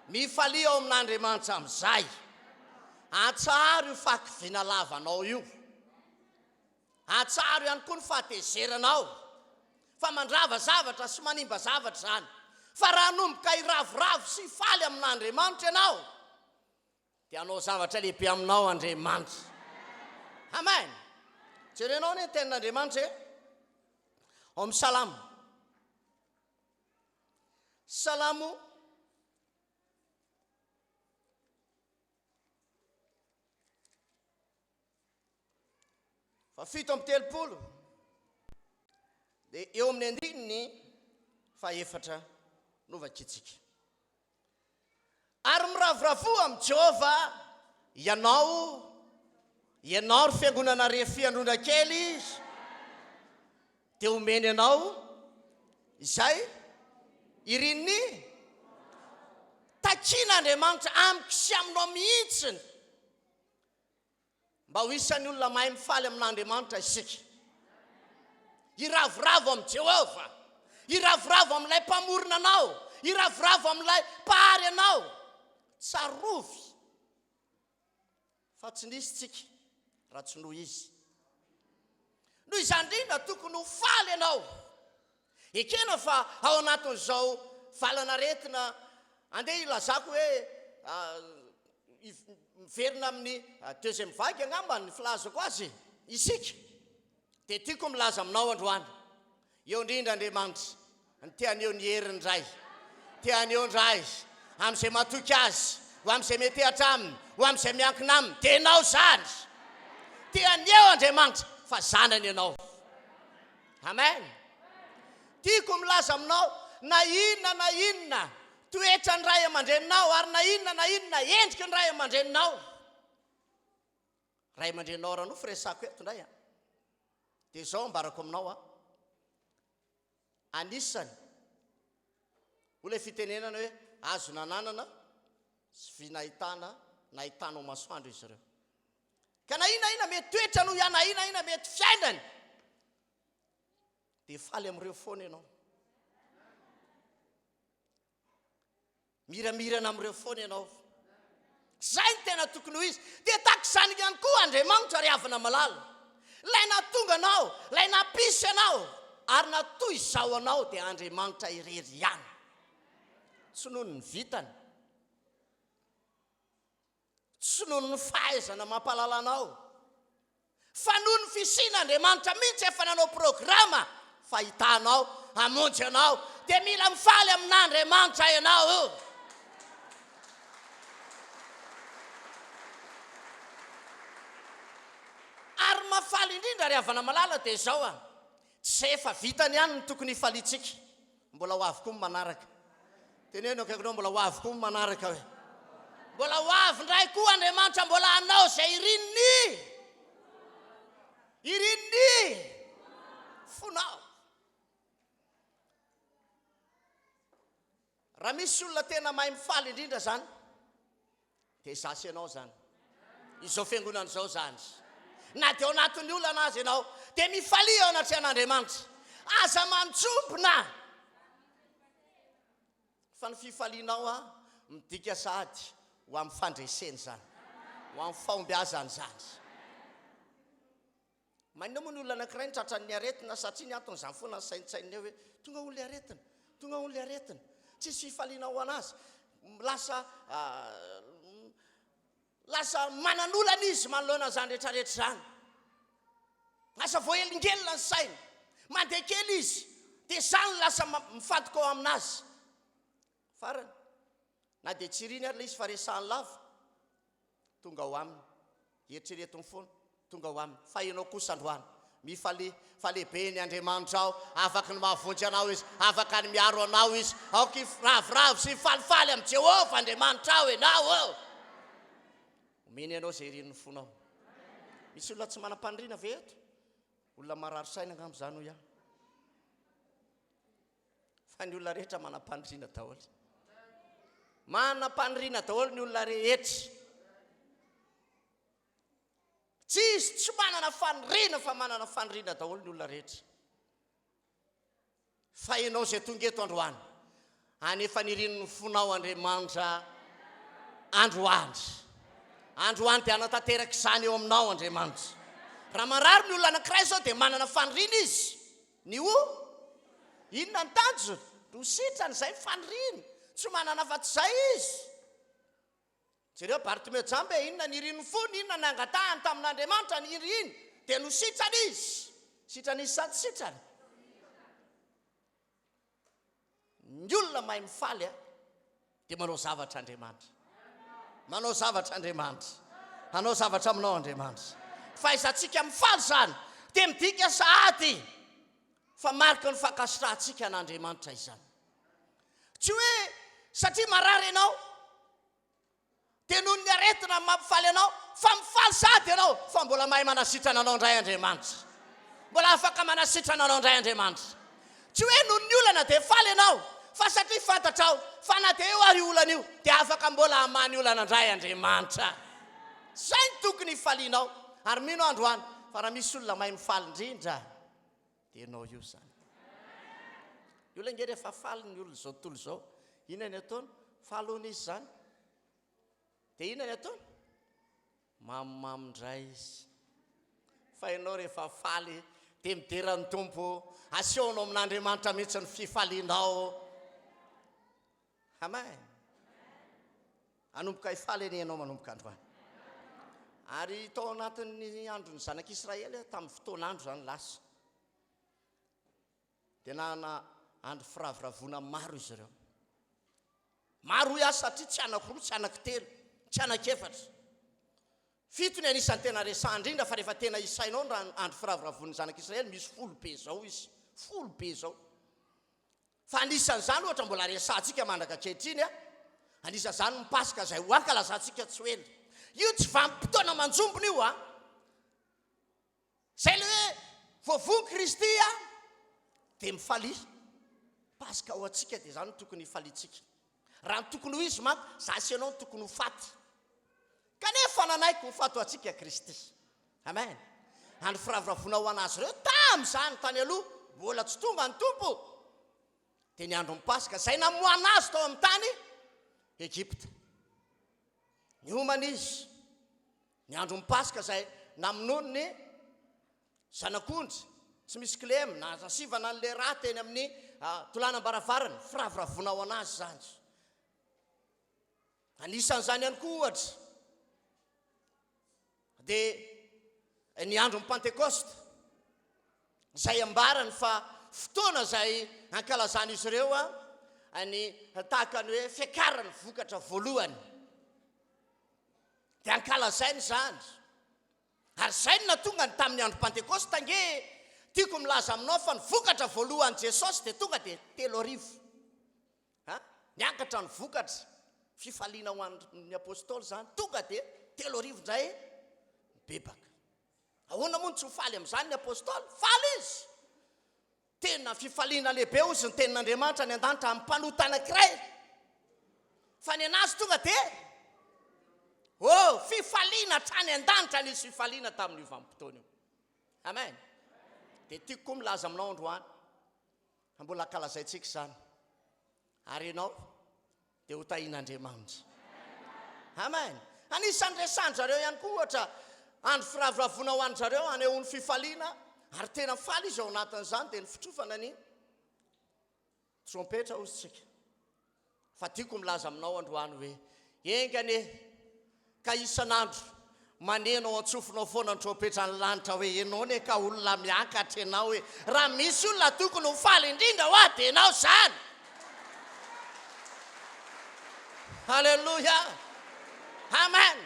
Mifalia ao amin'Andriamanitra amin'izay. Atsaharo io fahakiviana lavanao io. Atsaharo ihany koa ny fahatezeranao. Fa mandrava zavatra sy manimba zavatra izany. Fa raha hanomboka hiravoravo sy hifaly amin'Andriamanitra ianao, dia hanao zavatra lehibe aminao Andriamanitra. Amen. Jerenao anie ny tenin'Andriamanitra e. Ao amin'ny Salamo. Salamo fa 37 dia eo amin'ny andininy fahefatra no vakintsika. Ary miravoravoa amin'i Jehovah ianao, ianao ry fiangonana Refi Androndrakely, dia homeny anao izay irin'ny takian'Andriamanitra amiko sy aminao mihitsy. Mba ho isan'ny olona mahay mifaly amin'Andriamanitra isika. Hiravoravo amin'i Jehovah. Hiravoravo amin'ilay Mpamorona anao. Hiravoravo amin'ilay Mpahary anao. Tsarovy fa tsy nisy tsika raha tsy noho Izy. Noho izany indrindra, tokony ho faly ianao. Ekena fa ao anatin'izao valan'aretina, andeha hilazako hoe miverina amin'ny deuxième vague angamba ny filazako azy, isika, dia tiako milaza aminao androany, Eo indrindra Andriamanitra no te haneho ny heriny indray, te haneho indray amin'izay matoky Azy, ho amin'izay metehatra Aminy, ho amin'izay miankina Aminy, dia ianao izany. Te haneho Andriamanitra fa zanany ianao. Amen. Tiako milaza aminao na inona na inona toetran'ny ray aman-dreninao ary na inona na inona endriky ny ray aman-dreninao. Ray aman-dreninao ara-nofo resako eto indray an. Dia izao ambarako aminao an, anisany, hoy ilay fitenenana hoe azo nananana sy vy nahitana, nahitanao masoandro izy ireo. Ka na inona inona mety toetrany hoy aho, na inona inona mety fiainany, dia faly amin'ireo foana ianao. Miramirana amin'ireo foana ianao. Izay no tena tokony ho izy. Dia tahaka izany ihany koa Andriamanitra ry havana malala. Ilay nahatonga anao, ilay nampisy anao, ary natoy izao anao dia Andriamanitra irery ihany. Tsy noho ny vitany. Tsy noho ny fahaizana mampahalala anao, fa noho ny fisian'Andriamanitra mihitsy efa nanao programa fahitanao hamonjy anao, dia mila mifaly amin'Andriamanitra ianao. Ary mahafaly indrindra ry havana malala dia izao a, tsy izay efa vitany ihany no tokony hifaliantsika, Mbola ho avy koa ny manaraka. Teneno akaikinao mbola ho avy koa ny manaraka hoe. Mbola ho avy indray koa Andriamanitra mbola hanao izay irin'ny irin'ny fonao. Raha misy olona tena mahay mifaly indrindra zany Dia izaho sy ianao izany. Izao fiangonana izao izany. Na dia ao anatin'ny olana aza ianao, dia mifalia eo anatrehan'Andriamanitra. Aza manjombona. Fa ny fifalianao a, midika sahady ho amin'ny fandresena izany. Ho amin'ny fahombiazana izany. Maninona moa ny olona anankiray no tratran'ny aretina satria ny antony izany foana ny saintsaininy eo hoe tonga hono ilay aretina, tonga hono ilay aretina. Tsisy fifaliana ho an'azy. Lasa lasa manan'olana izy manoloana an'izany rehetrarehetra izany. Lasa voahelingelina ny sainy. Mandeha kely izy dia izany lasa mifantoka ao aminazy. Farany, na dia tsy iriny ary ilay izy fa resahany lava, Tonga ao aminy. Eritreretiny foana. Tonga ao aminy. Fa ianao kosa androany. Mifalia fa lehibe ny Andriamanitrao, afaka ny mahavonjy anao Izy, afaka ny miaro anao Izy. Aoka hiravoravo sy hifalifaly amin'i Jehovah Andriamanitrao ianao ô! Omeny anao izay irin'ny fonao. Misy olona tsy manam-paniriana ve eto? Olona marary saina angamba izany hoy aho. Fa ny olona rehetra manam-paniriana daholo. Manam-paniriana daholo ny olona rehetra. Tsisy tsy manana faniriana fa manana faniriana daholo ny olona rehetra. Fa ianao izay tonga eto androany, any efa nirian'ny fonao Andriamanitra androany. Androany dia hanatanteraka izany eo aminao Andriamanitra. Raha marary ny olona anankiray izao dia manana faniriana izy. Ny ho? Inona ny tanjony? Ny ho sitrana, izay ny faniriany. Tsy manana afa-tsy izay izy. Jereo Bartimeo jamba e, inona nirin'ny fony, inona nangatahany tamin'Andriamanitra, ny iriny dia nositrana izy. Sitrana izy sa tsy sitrana? Ny olona mahay mifaly a, dia manao zavatra Andriamanitra. Manao zavatra Andriamanitra. Hanao zavatra aminao Andriamanitra. Fahaizantsika mifaly izany dia midika sahady fa mariky ny fankasitrahantsika an'Andriamanitra izany. Tsy hoe satria marary ianao dia noho ny aretina no mampifaly anao, fa mifaly sahady ianao fa mbola mahay manasitrana anao indray Andriamanitra. Mbola afaka manasitrana anao indray Andriamanitra. Tsy hoe noho ny olana dia faly ianao, fa satria fantatrao fa na dia eo ary io olana io dia afaka mbola hamaha ny olana indray Andriamanitra. Izay no tokony hifalianao. Ary mino aho androany fa raha misy olona mahay mifaly indrindra Dia ianao io izany. Ny olona ange rehefa faly ny olona izao tontolo izao, inona ny ataony? Faly hono izy izany. Dia inona ny ataony? Mamomamo indray izy. Fa ianao rehefa faly dia midera ny Tompo, asehonao amin'Andriamanitra mihitsy ny fifalianao. Amen. Hanomboka hifaly anie ianao manomboka androany. Ary tao anatin'ny andron'ny zanak'Israely, tamin'ny fotoan'andro izany lasa, dia nanana andro firavoravoana maro izy ireo. Maro hoy aho satria tsy anankiroa, tsy anankitelo, tsy anankiefatra. Fito ny anisan'ny tena resahana indrindra fa rehefa tena isainao ny andro firavoravoan'ny zanak'Israely, misy folo be izao izy. Folo be izao. Fa anisan'izany ohatra mbola resahantsika mandraka ankehitriny, anisan'izany ny Paska izay ho ankalazantsika tsy ho ela. Io tsy vanim-potoana manjombona io an! Izay ilay hoe voavono Kristy an, dia mifalia. Paska ho antsika dia izany no tokony hifaliantsika. Raha ny tokony ho izy manko, za sy ianao no tokony ho faty. Kanefa nanaiky ho faty ho antsika Kristy. Amen. Andro firavoravoana ho an'azy ireo tamin'izany tany aloha, mbola tsy tonga ny Tompo, dia ny andron'ny Paska, izay namoahana azy tao amin'ny tany Egypta. Niomana izy, ny andron'ny Paska izay namonoany ny zanak'ondry, tsy misy kilema, nasivana an'ilay rà teny amin'ny ah, tolanam-baravarana, firavoravoana ho an'azy izany. Anisan'izany ihany koa ohatra, dia ny andron'ny Pantekosta, izay ambarany fa fotoana izay ankalazan'izy ireo ny tahaka ny hoe fiakaran'ny vokatra voalohany. Dia ankalazainy izany. Ary izay no nahatonga ny tamin'ny andro Pantekosta ange tiako milaza aminao fa ny vokatra voalohan'i Jesosy dia tonga dia 3000. Ha? Niakatra ny vokatra. Fifaliana ho an'ny apostoly izany. Tonga dia 3000 indray mibebaka. Ahoana moa no tsy ho faly amin'izany ny apostoly? Faly izy. Tena fifaliana lehibe hozy ny tenin'Andriamanitra any an-danitra amin'ny mpanota anankiray. Fa ny anazy tonga dia oh, fifaliana hatrany an-danitra nisy fifaliana tamin'io vanim-potoana io. Amen. Dia tiako koa milaza aminao androany Fa mbola ankalazaintsika izany. Ary ianao dia ho tahian'Andriamanitra. Amen. Anisan'ny resahan-dry zareo ihany koa ohatra andro firavoravoana ho an-dry zareo hanehoany fifaliana ary tena faly izy ao anatin'izany dia ny fitrofana ny trompetra hozy tsika. Fa tiako milaza aminao androany hoe enga anie ka isan'andro maneno ao an-tsofinao foana ny trompetran'ny lanitra hoe ianao anie ka olona miakatra ianao e! Raha misy olona tokony ho faly indrindra hoa dia ianao izany! Haleloia! Amen!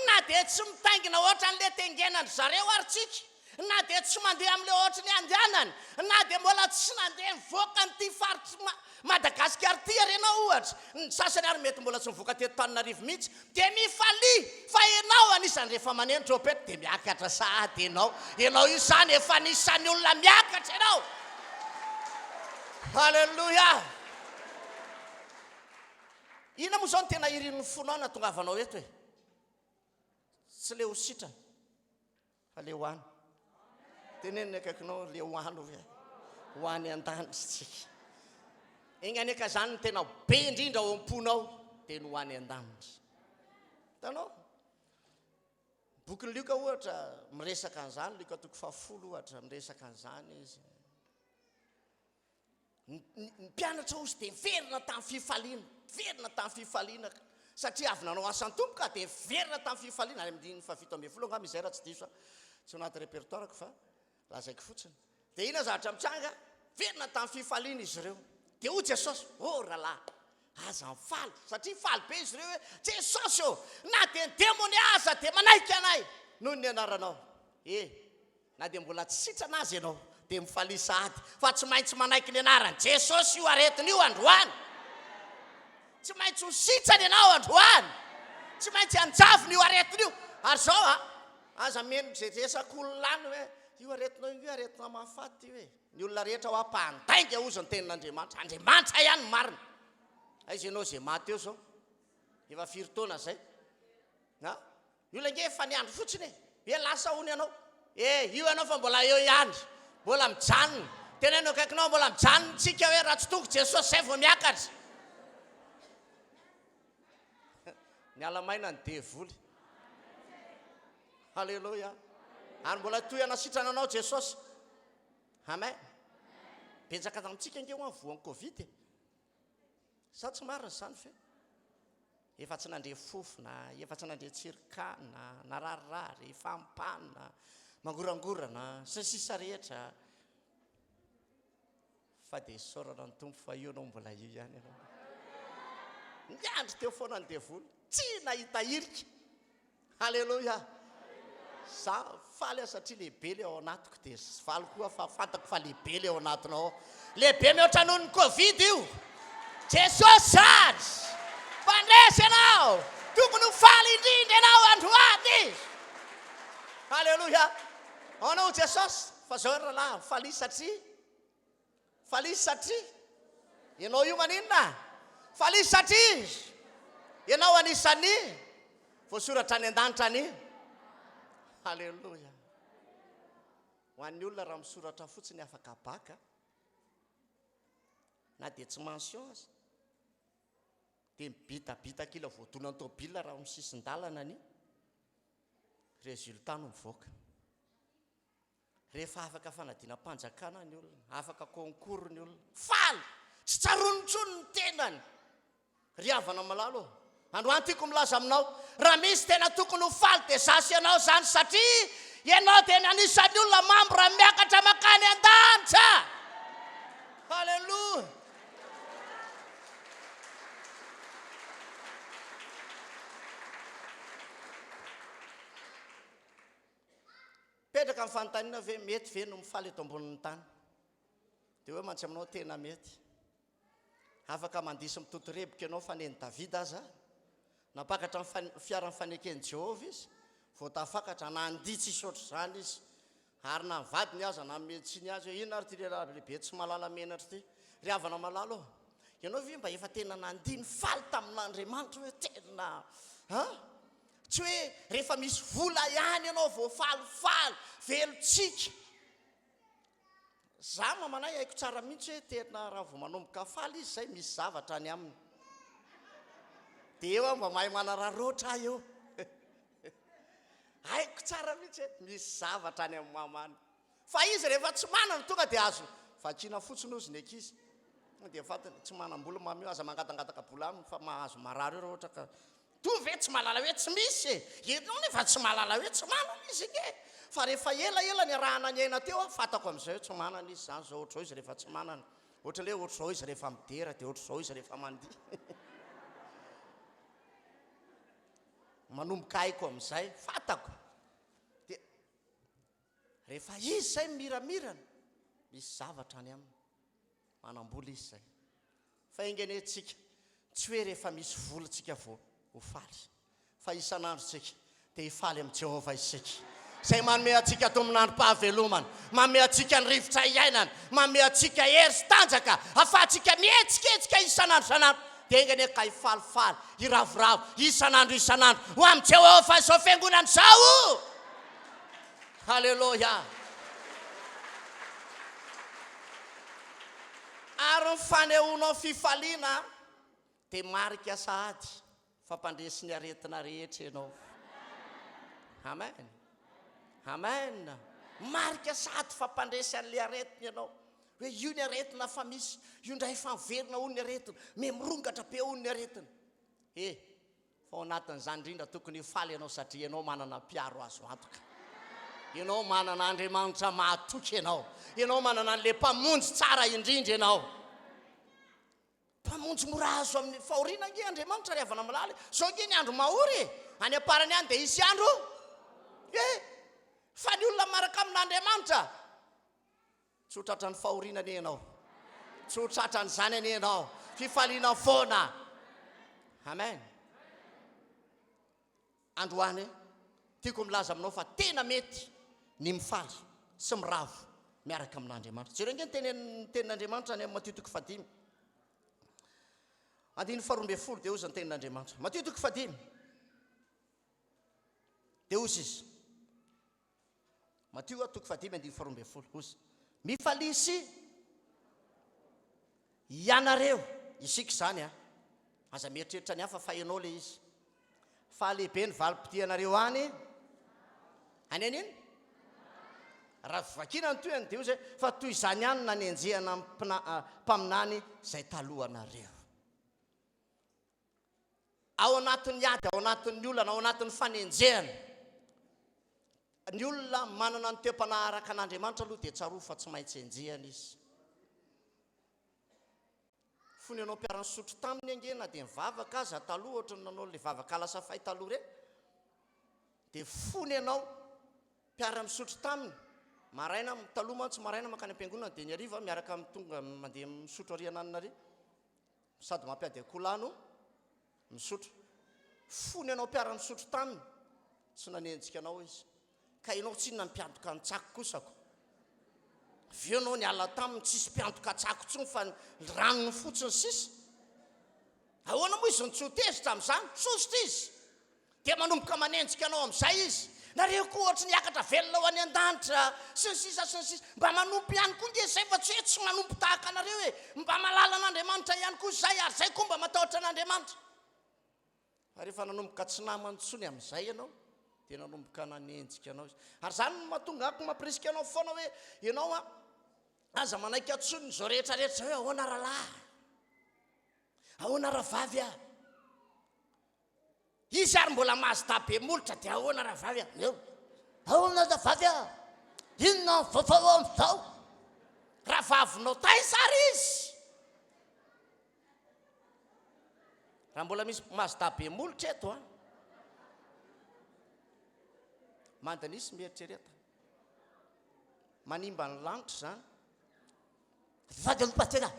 Na dia tsy mitaingina ohatran'ilay tengenan-dry zareo ary tsika. Na dia tsy mandeha amin'ilay ohatry ny andehanany, na dia mbola tsy nandeha nivoaka an'ity faritr'i Madagasikara ity ary ianao ohatra, ny sasany ary mety mbola tsy nivoaka teto Tananarivo mihitsy, dia mifalia fa ianao anisan'ny rehefa maneno trompette dia miakatra sahady ianao. Ianao io izany efa anisan'ny olona miakatra ianao. Alléluia! Inona moa izao no tena irin'ny fonao nahatongavanao eto e? Tsy le ho sitrana fa le ho any. Teneno ny akaikinao le ho any hoe ho any an-danitra tsika. Enga anie ka zany no tena be indrindra ao am-ponao dia ny ho any an-danitra. Hitanao? Bokin'i Lioka ohatra miresaka an'izany, Lioka toko fahafolo ohatra miresaka an'izany izy. Ny mpianatra hozy dia niverina tamin'ny fifaliana, niverina tamin'ny fifaliana satria avy nanao asan'ny Tompo ka dia niverina tamin'ny fifaliana. Any amin'ny andininy fahafito ambin'ny folo angamba izay raha tsy diso aho. Tsy ao anaty répertoire-ko fa lazaiko fotsiny. Dia inona zavatra mitranga? Niverina tamin'ny fifaliana izy ireo. Dia hoy Jesosy, Oh rahalahy, aza mifaly, satria faly be izy ireo hoe, Jesosy ô, na dia ny demonia aza dia manaiky anay noho ny anaranao. E, Na dia mbola tsy sitrana aza ianao dia mifalia sahady fa tsy maintsy manaiky ny anaran'i Jesosy io aretina io androany. Tsy maintsy ho sitrana ianao androany. Tsy maintsy hanjavona io aretina io. Ary izao a, aza mino izay resak'olona any hoe io aretina io aretina mahafaty io e. Ny olona rehetra hoa mpandainga hozy ny tenin'Andriamanitra. Andriamanitra ihany no marina. Aiza ianao izay maty eo izao? Efa firy taona izay? Na? Ny olona ange efa niandry fotsiny e! Hoe lasa hono ianao. E, io ianao fa mbola eo ihany. Mbola mijanona. Teneno akaikinao mbola mijanona tsika hoe raha tsy tonga Jesosy zay vao miakatra. Miala maina ny devoly. Alléluia. Ary mbola hitohy hanasitrana anao Jesosy. Amen. Betsaka tamintsika ange hoa voan'ny Covid e. Sa tsy marina izany ve? Efa tsy nandre fofona, efa tsy nandre tsirikana, nararirary, fampana, mangorangorana, sy ny sisa rehetra. Fa dia isaorana ny Tompo fa io ianao mbola io ihany ianao. Niandry teo foana ny devoly, tsy nahita hirika. Haleloia! Za faly aho satria lehibe le ao anatiko dia faly koa fa fantako fa lehibe le ao anatinao ao. Lehibe mihoatra noho ny covid io. Jesosy zany! Mpandresy ianao! Tokony ho faly indrindra ianao androany! Haleloia! Aona ho Jesosy? Fa zao ry rahalahy, mifalia satria Faly satria ianao io maninona? Faly satria ianao anisan'ny voasoratra any an-danitra any. Haleloia. Ho an'ny olona raha misoratra fotsiny afaka baka na dia tsy mention aza dia mibitabita kila voadonan'ny tôbila raha amin'ny sisin-dalana ny résultat no mivoaka. Rehefa afaka fanadinam-panjakana ny olona, afaka concours ny olona, faly! Tsy tsaroany intsony ny tenany. Ry havana malala ô, androany tiako milaza aminao, raha misy tena tokony ho faly dia za sy ianao izany satria ianao dia ny anisan'ny olona membre miakatra mankany an-danitra. Haleloia! Mipetraka ny fanontaniana ve mety ve no mifaly eto ambonin'ny tany? Dia hoe mantsy aminao tena mety. Afaka mandihy sy mitotorebika ianao fa nen'i Davida aza nampakatra ny fiaran'ny faneken'i Jehovah izy, vao tafakatra, nandihy tsisy ohatr'izany izy. Ary na ny vadiny aza nanome tsiny azy hoe inona ary ity lehilahy lehibe tsy mahalala menatra ity. Ry havana malala ô, ianao ve mba efa tena nandihy nifaly tamin'Andriamanitra hoe tena an? Tsy hoe rehefa misy vola ihany ianao vao falifaly, velon-tsiky. Za mamanay haiko tsara mihitsy hoe tena raha vao manomboka faly izy zay misy zavatra any aminy. Dia eo aho mba mahay manararaotra aho eo. Haiko tsara mihitsy hoe misy zavatra any amin'ny mama any. Fa izy rehefa tsy manana tonga dia azo vakiana fotsiny ozy ny ankizy. Dia fantany tsy manam-bola mama io, aza mangatangataka bola aminy fa mahazo marary eo raha ohatra ka Toa ve tsy mahalala hoe tsy misy e? Ianao nefa tsy mahalala hoe tsy manana izy ange. Fa rehefa ela ela niarahana niaina teo aho, fantako amin'izay hoe tsy manana izy izany izao, ohatr'izao izy rehefa tsy manana. Ohatran'ny hoe ohatr'izao izy rehefa midera, dia ohatr'izao izy rehefa mandihy. Manomboka haiko amin'izay, fantako. Dia. Rehefa izy izay miramirana, misy zavatra any aminy. Manam-bola izy izay. Fa enga anie tsika, tsy hoe rehefa misy vola tsika vao ho faly. Fa isan'andro tsika dia hifaly amin'i Jehovah isika, izay manome antsika tombon'androm-pahavelomana, manome antsika ny rivotra iainana, manome antsika hery sy tanjaka ahafahantsika mihetsiketsika isan'andro isan'andro. Dia enga anie ka hifalifaly, hiravoravo isan'andro isan'andro ho amin'i Jehovah izao fiangonana izao! Haleloia! Ary ny fanehoanao fifaliana dia marika sahady fa mpandresy ny aretina rehetra ianao. Amen. Amen. Marika sahady fa mpandresy an'ilay aretina ianao. Hoe io ny aretina fa misy, io indray efa miverina hono ny aretina, miha mirongatra be hono ny aretina. He, Fa ao anatin'izany indrindra tokony ho faly ianao satria ianao manana mpiaro azo antoka. Ianao manana Andriamanitra mahatoky ianao. Ianao manana an'ilay Mpamonjy tsara indrindra ianao. Mpamonjy mora azo amin'ny fahoriana ange Andriamanitra ry havana malala e. Zao ange ny andro mahory e. Any am-parany any dia hisy andro e. Fa ny olona miaraka amin'Andriamanitra Tsy ho tratran'ny fahoriana anie ianao. Tsy ho tratran'izany anie ianao. Fifaliana foana. Amen. Androany, tiako milaza aminao fa tena mety ny mifaly sy miravo miaraka amin'Andriamanitra. Jereo ange ny tenin'ny tenin'Andriamanitra any amin'ny Matio toko fahadimy. Andininy faharoa ambin'ny folo dia hozy ny tenin'Andriamanitra. Matio toko fahadimy. Dia hozy izy. Matio toko fahadimy andininy faharoa ambin'ny folo, hozy, Mifalia sy ianareo, isika izany an, aza mieritreritra ny hafa fa ianao ilay izy, fa lehibe ny valim-pitianareo any, any an'iny? Raha vakiana ny tohiny dia hozy, fa toy izany ihany no nanenjehana ny mpaminany izay talohanareo. Ao anatin'ny ady, ao anatin'ny olana, ao anatin'ny fanenjehana, ny olona manana ny toe-panahy araka an'Andriamanitra aloha dia tsarovy fa tsy maintsy enjehana izy. Fony ianao mpiara-nisotro taminy ange na dia nivavaka aza taloha ohatry ny nanao ilay vavaka lasa fay taloha ireny, dia fony ianao mpiara-misotro taminy, maraina, taloha mantsy maraina mankany am-piangonana dia ny hariva miaraka tonga mandeha misotro ary ananona ary. Sady mampiady akoholahy no misotro. Fony ianao mpiara-misotro taminy, tsy nanenjika anao izy. Ka ianao tsinona mpiantoka ny tsako kosa ko. Avy eo ianao niala taminy, tsisy mpiantoka tsako intsony fa ny ranony fotsiny sisa. Ahoana moa izy no tsy ho tezitra amin'izany? Sosotra izy. Dia manomboka manenjika anao amin'izay izy. Nareo koa ohatry ny hiakatra velona ho any an-danitra, sy ny sisa sy ny sisa. Mba manompo ihany koa nge izay fa tsy hoe tsy manompo tahaka anareo e. Mba mahalala an'Andriamanitra ihany koa izay ary izay koa mba matahotra an'Andriamanitra. Fa rehefa nanomboka tsy namany intsony amin'izay ianao, dia nanomboka nanenjika anao izy. Ary izany no mahatonga ahy mampirisika anao foana hoe ianao an, aza manaiky intsony izao rehetra rehetra izao hoe ahoana rahalahy, ahoana rahavavy a. Izy ary mbola Mazda be molotra dia ahoana rahavavy a? Eo. Ahoana rahavavy a? Inona ny vaovao amin'izao? Rahavavinao taiza ary izy? Raha mbola misy Mazda be molotra eto a. Mandanisy mieritrereta. Manimba ny lanitra izany. Vady aloha pasitera.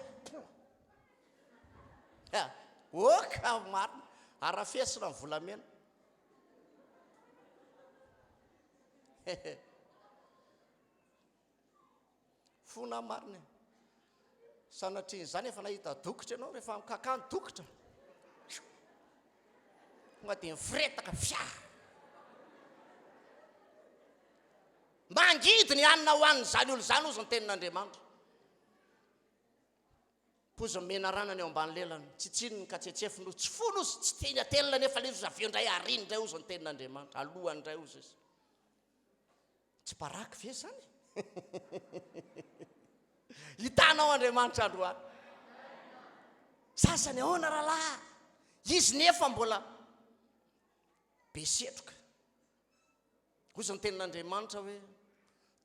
Oka marina. Arafesina ny volamena. Fona marina. Sanatrian'izany efa nahita dokotra ianao rehefa mikaka ny dokotra. Tonga dia mifiretaka fia. Mangidy ny hanina ho an'izany olona izany, hozy ny tenin'Andriamanitra. Poiziny menarana ny eo ambany lelany, tsitsininy ka tsetsefiny, hozy. Tsy fony, hozy, tsy tiany atelina anefa ilay izy, hozy, avy eo indray ariny indray, hozy ny tenin'Andriamanitra, alohany indray, hozy izy. Tsy baraky ve izany? Hitanao Andriamanitra androany. Sasany ahoana rahalahy? Izy nefa mbola be setroka. Hoy ny tenin'Andriamanitra hoe,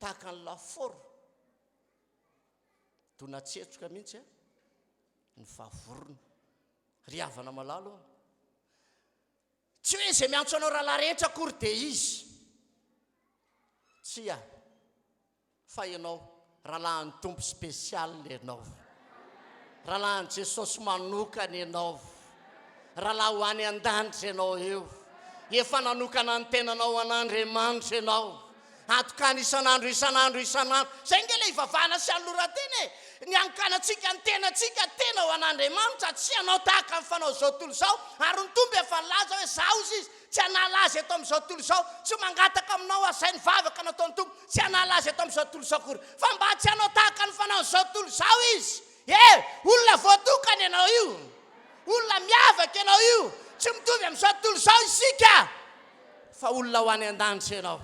tahaka ny lafaoro dona-tsetroka mihitsy ny vavorona. Ry havana malala ô, tsy hoe izay miantso anao rahalahy rehetra akory dia izy. Tsia. Fa ianao, rahalahin'ny Tompo spécial ianao. Rahalahin'i Jesosy manokana ianao. Rahalahy ho any an-danitra ianao io. Efa nanokana ny tenanao ho an'Andriamanitra ianao. Atokany isan'andro isan'andro isan'andro. Izay ange ilay ivavahana sy anoloran-tena e! Ny hanokanantsika ny tenantsika tena ho an'Andriamanitra, tsy hanao tahaka ny fanao izao tontolo izao. Ary ny Tompo efa nilaza hoe, Izaho, hozy Izy, tsy hanala azy eto amin'izao tontolo izao, tsy mangataka aminao aho, izay ny vavaka nataon'ny Tompo, tsy hanala azy eto amin'izao tontolo izao akory, fa mba tsy hanao tahaka ny fanaon'izao tontolo izao izy. E! Olona voatokana ianao io. Olona miavaka ianao io. Tsy mitovy amin'izao tontolo izao isika, fa olona ho any an-danitra ianao.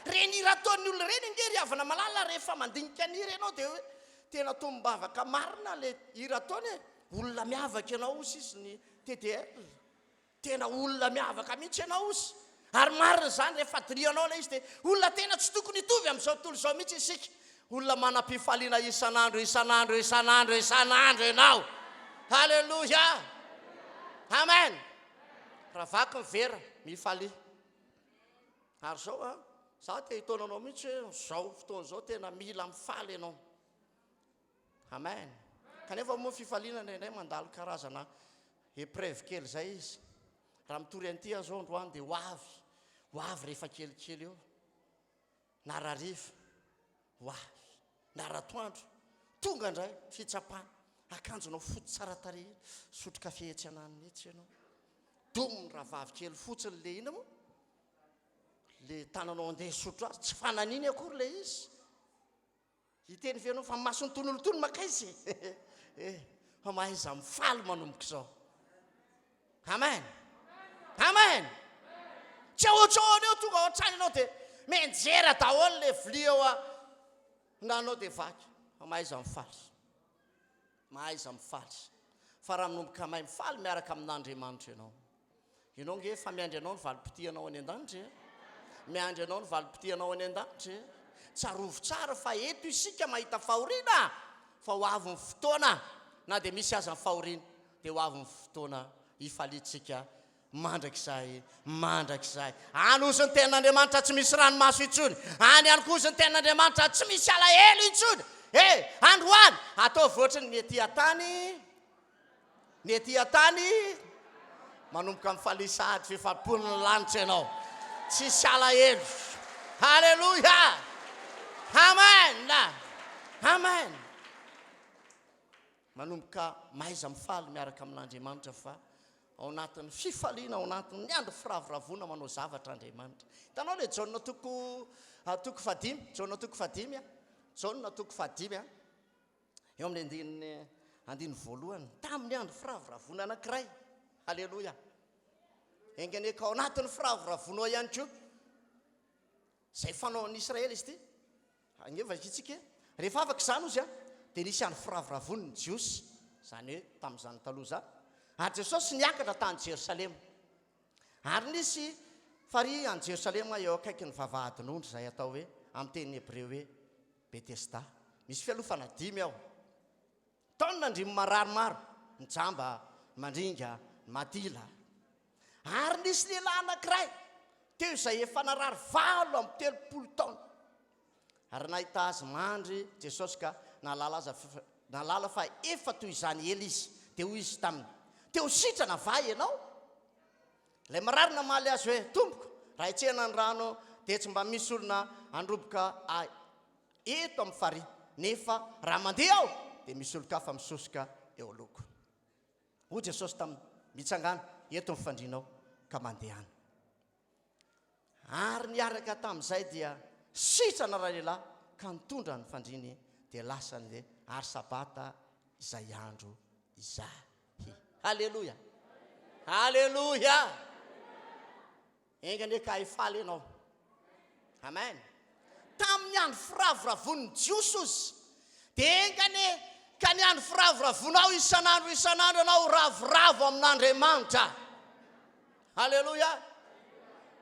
Ireny hira ataon'ny olona ireny ange ry havana malala, rehefa mandinika ny hira ianao dia hoe tena tombom-bavaka marina ilay hira ataony e. Olona miavaka ianao hozy izy ny TDL. Tena olona miavaka mihitsy ianao ozy. Ary marina izany rehefa dinihanao ilay izy dia olona tena tsy tokony hitovy amin'izao tontolo izao mihitsy isika. Olona manam-pifaliana isan'andro isan'andro isan'andro isan'andro ianao. Haleloia! Amen! Raha vaky ny vera, mifalia. Ary izao an, za te hitaona anao mihitsy hoe izao fotoana izao tena mila mifaly ianao. Amen. Kanefa moa fifaliana indraindray mandalo karazana épreuve kely izay izy. Raha mitory an'ity aho izao androany dia ho avy, ho avy rehefa kelikely eo. Na rariva, ho avy. Na ratoandro, tonga indray fitsapana. Akanjonao fotsy tsara tarehy, sotro kafe etsy ananona etsy ianao. Dominy rahavavy kely fotsiny le inona moa? Le tananao andeha hisotro azy, tsy fananiny akory le izy. Hiteny ve ianao fa mason'ny tonolo tony makaiza e? Eh, fa mahaiza mifaly manomboka izao. Amen. Amen. Tsy ahoatsahoana eo tonga ao an-trano ianao dia mianjera daholo le vilia eo a. Nanao dia vaky. Fa mahaiza mifaly. Mahaiza mifaly. Fa raha manomboka mahay mifaly miaraka amin'Andriamanitra ianao. Ianao nge efa miandry anao ny valim-pitianao any an-danitra e. Miandry anao ny valim-pitianao any an-danitra e. Tsarovy tsara fa eto isika mahita fahoriana fa ho avy ny fotoana na dia misy aza ny fahoriana dia ho avy ny fotoana hifaliantsika mandrakizay mandrakizay. Any hozy ny tenin'Andriamanitra tsy misy ranomaso intsony. Any ihany koa hozy ny tenin'Andriamanitra tsy misy alahelo intsony. E, androany ataovy ohatry ny ety an-tany. Ny ety an-tany manomboka mifalia sahady fifampon'ny lanitra ianao. Tsisy alahelo. Haleloia! Amen! Amen! Manomboka mahaiza mifaly miaraka amin'Andriamanitra fa ao anatin'ny fifaliana, ao anatin'ny andro firavoravoana manao zavatra Andriamanitra. Hitanao le Jaona toko toko fahadimy, Jaona toko fahadimy a. Jaona toko fahadimy a. Eo amin'ny andininy andininy voalohany, tamin'ny andro firavoravoana anankiray. Haleloia. Enga anie ka ao anatin'ny firavoravoanao ihany koa. Izay fanaon'ny Israely izy ity. Ange vakintsika e. Rehefa afaka izany ozy a, dia nisy andro firavoravoany ny Jiosy, izany hoe tamin'izany taloha izany. Ary Jesosy niakatra tany Jerosalema. Ary nisy farihy any Jerosalema eo akaikin'ny vavahadin'ondry izay atao hoe amin'ny teny hebreo hoe Betesda. Misy fialofana dimy ao. Tao ny nandrin'ny marary maro, ny jamba, ny mandringa, ny madila. Ary nisy lehilahy anankiray teo izay efa narary 38 taona. Ary nahita azy mandry Jesosy ka nahalala azy nahalala fa efa toy izany ela izy. Dia hoy izy taminy, Te ho sitrana va ianao? Ilay marary namaly azy hoe, Tompoko, raha hetsehina ny rano dia tsy mba misy olona handroboka ahy eto amin'ny farihy, nefa raha mandeha aho dia misy olon-kafa misosoka eo alohako. Hoy Jesosy taminy, Mitsangàna, eto ny fandrianao, ka mandehana. Ary niaraka tamin'izay dia sitrana ralehilahy ka nitondra ny fandriany dia lasa ndeha, ary Sabata izay andro izay. Haleloia! Haleloia! Enga anie ka hifaly ianao. Amen. Tamin'ny andro firavoravoan'ny Jiosy ozy, dia enga anie ka ny andro firavoravoanao isan'andro isan'andro ianao ho ravoravo amin'Andriamanitra. Aleloia!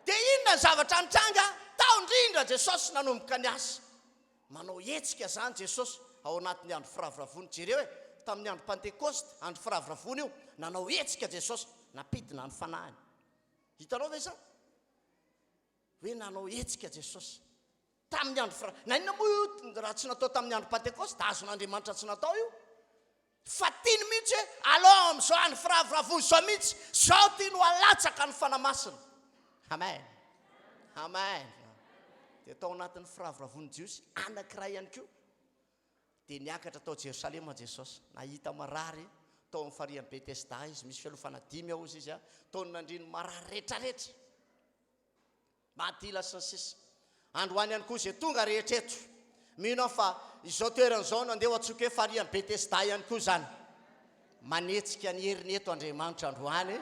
Dia inona ny zavatra nitranga? Tao indrindra Jesosy nanomboka ny asa. Manao hetsika izany Jesosy ao anatin'ny andro firavoravoana. Jereo e, tamin'ny andro Pantekosta, andro firavoravoana io, nanao hetsika Jesosy, nampidina ny fanahiny. Hitanao ve izany? Hoe nanao hetsika Jesosy. Tamin'ny andro fra, na inona moa io raha tsy natao tamin'ny andro Pantekosta, azon'Andriamanitra tsy natao io. Fa tiany mihitsy hoe alao amin'izao andro firavoravoana izao mihitsy, izao tiany ho alatsaka ny Fanahy Masina. Amen. Amen. Dia tao anatin'ny firavoravoan'ny Jiosy anankiray ihany koa, dia niakatra tao Jerosalema Jesosy. Nahita marary tao amin'ny farihan'i Betesda izy, misy fialofana dimy ao hozy izy, tao no nandrian'ny marary rehetrarehetra. Madila sy ny sisa. Androany ihany koa izay tonga rehetra eto. Mino aho fa izao toerana izao no andeha ho antsoiko hoe farihan'i Betesda ihany koa izany. Manetsika ny heriny eto Andriamanitra androany.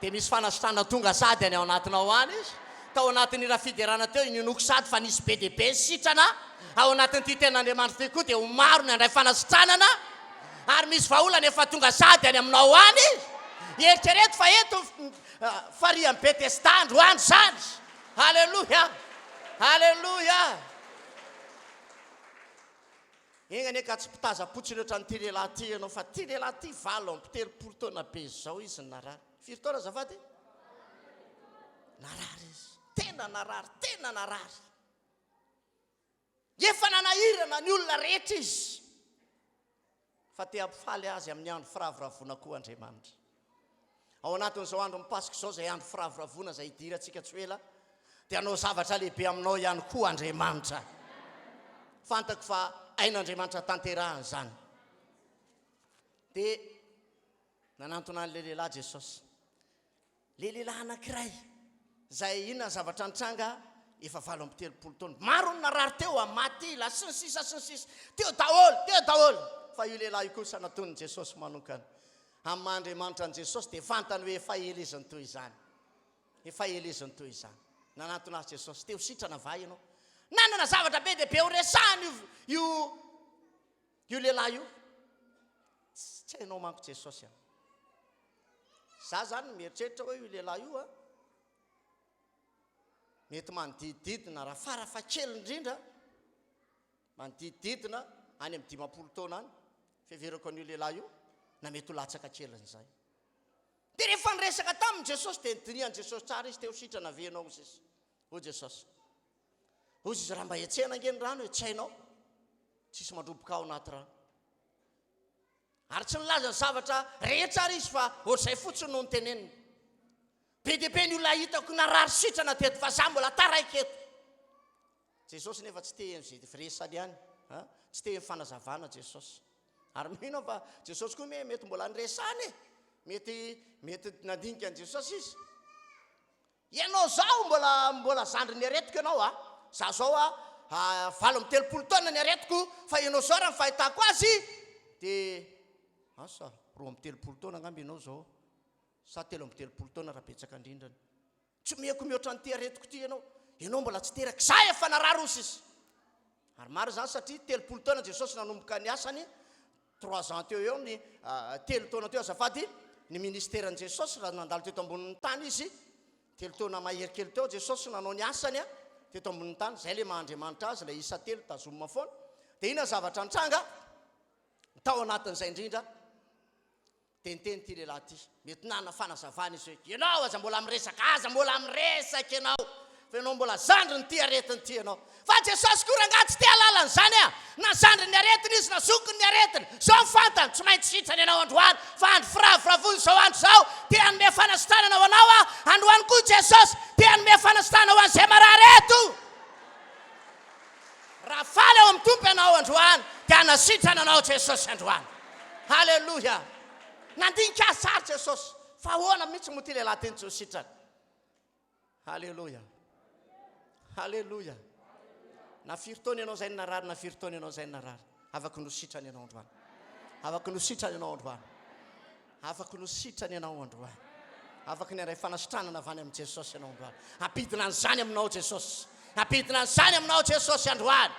Dia misy fanasitranana tonga sady any ao anatinao any izy. Tao anatin'ny hira fiderana teo inoinoko sady fa nisy be dia be ny sitrana. Ao anatin'ity tenin'Andriamanitra ity koa dia ho maro ny handray fanasitranana. Ary misy vahaolana efa tonga sady any aminao any. Eritrereto fa eto Farihan'i Betesda androany izany. Aleloia! Aleloia! Enga anie ka tsy mpitazam-potsiny ohatran'ity lehilahy ity ianao, fa ity lehilahy ity 38 taona be izao izy no narary. Firy taona azafady? Narary izy. Tena narary, tena narary. Efa nanahirana ny olona rehetra izy, fa te hampifaly azy amin'ny andro firavoravoana koa Andriamanitra. Ao anatin'izao andron'ny Paska izao, izay andro firavoravoana izay hidirantsika tsy ho ela, dia hanao zavatra lehibe aminao ihany koa Andriamanitra. Fantako fa hain'Andriamanitra tanterahana izany. Dia nanantona an'ilay lehilahy Jesosy. Le lehilahy anankiray izay inona ny zavatra nitranga efa 38 taona. Maro ny narary teo a, maty ila sy ny sisa sy ny sisa. Teo daholo, teo daholo. Fa io lehilahy io kosa natonin'i Jesosy manokana. Amin'ny maha Andriamanitra an'i Jesosy dia fantany hoe efa ela izy no toy izany. Efa ela izy no toy izany. Nanantona azy Jesosy, te ho sitrana va ianao? Nanana zavatra be dia be ho resahana io io io lehilahy io. Tsy hainao manko Jesosy a. Za zany mieritreritra hoe io lehilahy io a, mety manodidididina raha farafakely indrindra, manodidididina any amin'ny 50 taona any, fiheverako an'io lehilahy io, na mety ho latsaka kelin'izay. Dia rehefa niresaka taminy Jesosy dia nidinihan'i Jesosy tsara izy, te ho sitrana ve ianao hozy izy. Hoy Jesosy. Hozy izy, raha mba hetsehana ange ny rano e, tsy hainao. Tsisy mandroboka ao anaty rano. Ary tsy nilaza ny zavatra rehetra ary izy fa ohatr'izay fotsiny no noteneniny. Be dia be ny olona hitako narary sitrana teto fa za mbola taraiky eto. Jesosy nefa tsy te heno izay firesany ihany, tsy te heno fanazavana Jesosy. Ary mino aho fa Jesosy koa mety mbola niresany e. Mety mety nandinika an'i Jesosy izy. Ianao zao mbola mbola zandrin'ny aretiko ianao a! Za zao a 38 taona ny aretiko fa ianao zao raha ny fahitako azy de asa 32 taona angamba ianao zao sa 33 taona raha betsaka indrindrany. Tsy omeko mihoatra an'ity aretiko ity ianao. Ianao mbola tsy teraka. Za efa narary hozy izy. Ary marina izany satria 30 taona Jesosy nanomboka ny asany, trois ans teo eo ny telo taona teo azafady ny ministeran'i Jesosy raha nandalo teto ambonin'ny tany izy, telo taona mahery kely teo Jesosy nanao ny asany teto ambonin'ny tany, izay ilay maha Andriamanitra azy, ilay isa telo tazomina foana. Dia inona ny zavatra nitranga? Tao anatin'izay indrindra Dia niteny ity lehilahy ity, mety nanana fanazavana izy hoe, Ianao aza mbola miresaka, aza mbola miresaka ianao, fa ianao mbola zandrin'ity aretina ity ianao. Fa Jesosy koa rangahy tsy te hahalala an'izany a! Na zandrin'ny aretina izy na zokin'ny aretina, izao ny fantany, tsy maintsy sitrana ianao androany, fa andro firavoravoana izao andro izao, te hanome fanasitranana ho anao aho, androany koa Jesosy te hanome fanasitranana ho an'izay marary eto. Raha faly ao amin'ny Tompo ianao androany dia hanasitrana anao Jesosy androany. Haleloia! Nandinika azy tsara Jesosy fa ahoana mihitsy moa ity lehilahy ity no tsy ho sitrana. Haleloia! Haleloia! Na firy taona ianao izay no narary, na firy taona ianao izay no narary, afaka no sitrana ianao androany. Afaka no sitrana ianao androany. Afaka no sitrana ianao androany. Afaka ny handray fanasitranana avy any amin'i Jesosy ianao androany. Hampidina an'izany aminao Jesosy. Hampidina an'izany aminao Jesosy androany.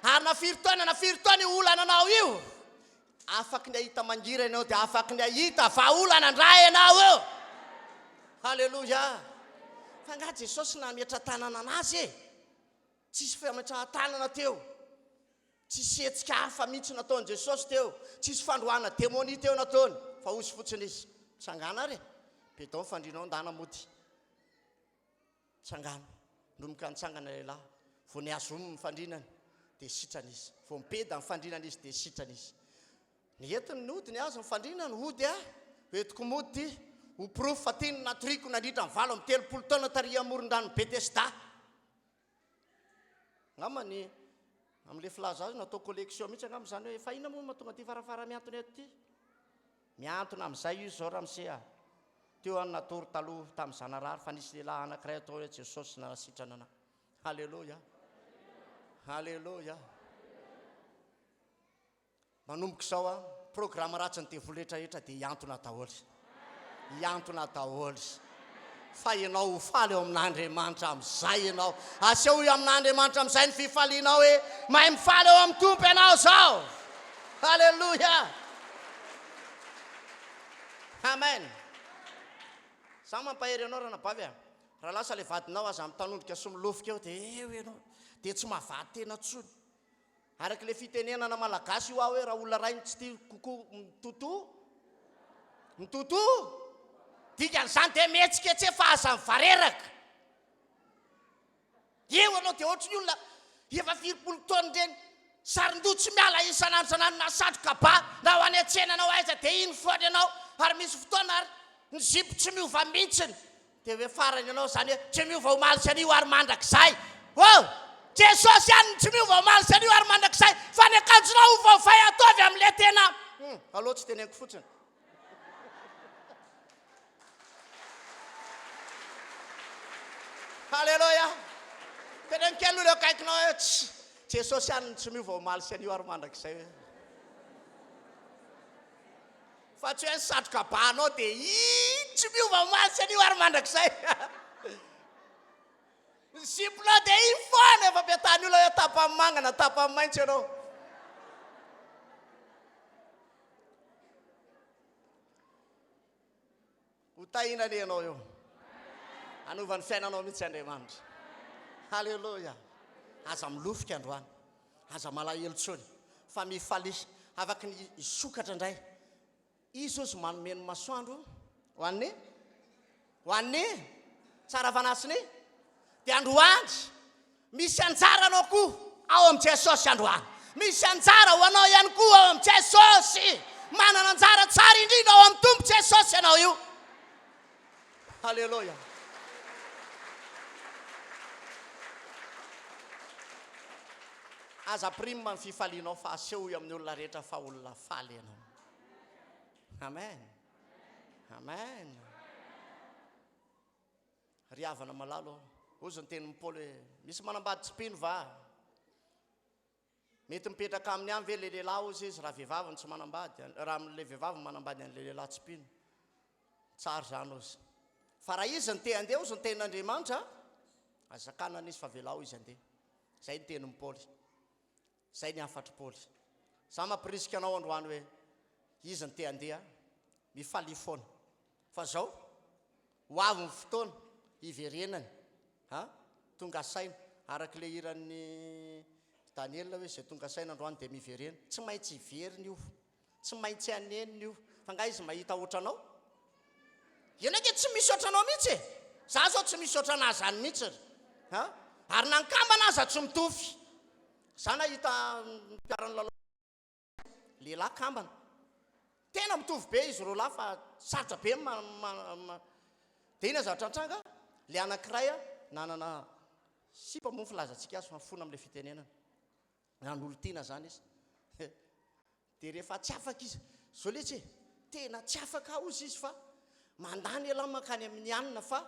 Ary na firy taona na firy taona io olana anao io, afaky ny hahita mangira ianao dia afaky ny hahita vahaolana indray ianao eo. Haleloia. Fa angaha Jesosy nametra-tanana anazy e? Tsisy fametrahan-tanana teo. Tsisy hetsika hafa mihitsy nataon'i Jesosy teo. Tsisy fandroahana demonia teo nataony. Fa hozy fotsiny izy, Mitsangàna ary e! Bedao ny fandrianao, ndana mody. Tsangano. Nanomboka nitsangana ilay lehilahy. Vao nihazominy ny fandrinany dia sitrana izy. Vao mibeda ny fandrinany izy dia sitrana izy. Nentiny nody ny azy ny fandrinany, hody aho, hoentiko mody ity, ho porofo fa ity no natoriako nandritra ny 38 taona tary amoron-dranon'i Betesda. Angamba ny amin'ilay filaza azy natao collection mihitsy angamba izany hoe fa inona moa no mahatonga ity farafara mihantona eto ity? Mihantona amin'izay io izao ramose a! Teo aho no natory taloha tamin'izaho narary fa nisy lehilahy anankiray atao hoe Jesosy nanasitrana anà. Haleloia! Haleloia! Manomboka izao an, programa ratsin'ny devoly rehetra rehetra dia hihantona daholo. Hihantona daholo. Fa ianao ho faly eo amin'Andriamanitra amin'izay ianao. Asehoy amin'Andriamanitra amin'izay ny fifalianao hoe mahay mifaly eo amin'ny Tompo ianao izao. Haleloia. Amen. Za mampahery anao ranabavy a. Raha lasa ilay vadinao aza mitanondrika sy milofika eo dia eo ianao. Dia tsy mahavady tena intsony. Araka ilay fitenenana malagasy io aho hoe raha olona ray no tsy tia kokoa mitoto, mitoto, dikan'izany dia mihetsiketseha fa aza mivareraka. Eo ianao dia ohatry ny olona efa firy-polo taona ireny, sarin-doha tsy miala isan'andro isan'andro na satroka ba na ho any an-tsena na ho aiza dia iny foana ianao ary misy fotoana ary ny zipo tsy miova mihitsiny. Dia hoe farany ianao izany hoe tsy miova omaly sy anio ary mandrakizay. Oh! Jesosy ihany no tsy miova omaly sy anio ary mandrakizay fa ny akanjonao ovaovay ataovy amin'ilay tena. Hum, aleo tsy teneniko fotsiny. Haleloia! Teneno kely aloha eo akaikinao hoe tsy Jesosy ihany no tsy miova omaly sy anio ary mandrakizay hoe. Fa tsy hoe ny satroka bahanao dia iny tsy miova omaly sy anio ary mandrakizay. Ny ziponao dia iny foana efa ampiatahan'ny olona hoe tapany manga na tapany maitso ianao. Ho tahina anie ianao eo. Hanova ny fiainanao mihitsy Andriamanitra. Haleloia. Aza milofika androany. Aza malahelo intsony. Fa mifalia. Afaky ny hisokatra indray. Izy ozy manome ny masoandro ho an'ny ho an'ny tsara fanahy sy ny dia androany Misy anjaranao koa ao amin'i Jesosy androany. Misy anjara ho anao ihany koa ao amin'i Jesosy. Manana anjara tsara indrindra ao amin'ny Tompo Jesosy ianao io. Haleloia. Aza prime ny fifalianao fa asehoy amin'ny olona rehetra fa olona faly ianao. Amen. Amen. Ry havana malala ô, hozy ny tenin'i Paoly hoe, misy manambady tsy mpino va? Mety mipetraka aminy ihany ve ilay lehilahy hozy izy raha vehivavy no tsy manambady, raha ilay vehivavy no manambady an'ilay lehilahy tsy mpino? Tsara izany hozy. Fa raha izy no te handeha hozy ny tenin'Andriamanitra, aza sakanana izy fa avelao izy handeha. Izay ny tenin'i Paoly. Izay ny hafatr'i Paoly. Za mampirisika anao androany hoe izy no te handeha, mifalia foana. Fa zao, ho avy ny fotoana hiverenany a! Tonga saina, araka ilay hiran'i Daniel hoe izay tonga saina androany dia miverena. Tsy maintsy hiverina io. Tsy maintsy hanenina io. Fa nga izy mahita otranao? Ianao ange tsy misy otranao mihitsy e! Za zao tsy misy otranà zany mihitsy ry. Ha? Ary na ny kambana aza tsy mitovy. Za nahita mpiara-nilalao lehilahy kambana. Tena mitovy be izy roalahy fa sarotra be ny ma-, dia inona zavatra nitranga? Le anankiray nanana sipa moa ny filazantsika azy fa mifona amin'ilay fitenenana. Nanolo-tiana zany izy. Dia rehefa tsy afaka izy, zao letsy e, tena tsy afaka aho ozy izy fa mandany elah mankany amin'ny anona fa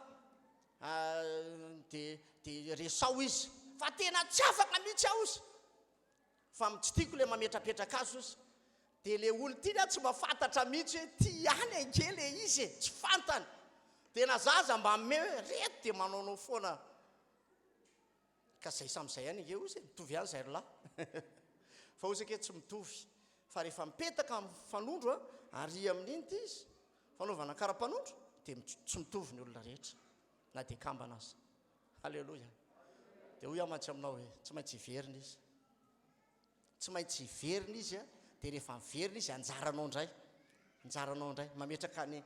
dia dia resao izy fa tena tsy afaka mihitsy aho ozy fa tsy tiako le mametrapetraka azy ozy. Dia le olon-tiany aho tsy mahafantatra mihitsy hoe ty ihany ange le izy e, tsy fantany. Dia na za aza mba manome hoe reto dia manaonao foana. Ka zay samy zay ihany ange ozy e, mitovy ihany zay ry lahy. Fa ozy ange tsy mitovy. Fa rehefa mipetaka amin'ny fanondro a, ary amin'iny ity izy, fanaovana kara-panondro, dia tsy mitovy ny olona rehetra, na dia kambana aza. Haleloia. Dia hoy aho mantsy aminao hoe, tsy maintsy hiverina izy. Tsy maintsy hiverina izy a, dia rehefa miverina izy, anjaranao indray. Anjaranao indray. Mametraka ny,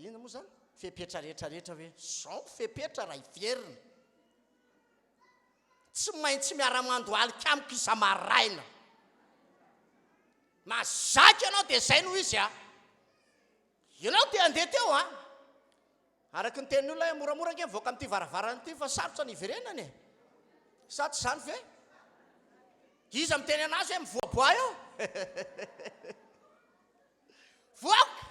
inona moa izany? Fepetra rehetra rehetra hoe, izao ny fepetra raha hiverina. Tsy maintsy miara-mandohalika amiko isa-maraina. Mazaka ianao dia izay no izy a. Ianao te handeha teo a. Araka ny tenin'ny olona hoe moramora ange mivoaka amin'ity varavarana ity fa sarotra ny hiverenana e. Sa tsy izany ve? Iza miteny anazy hoe mivoaboa eo? Voaka!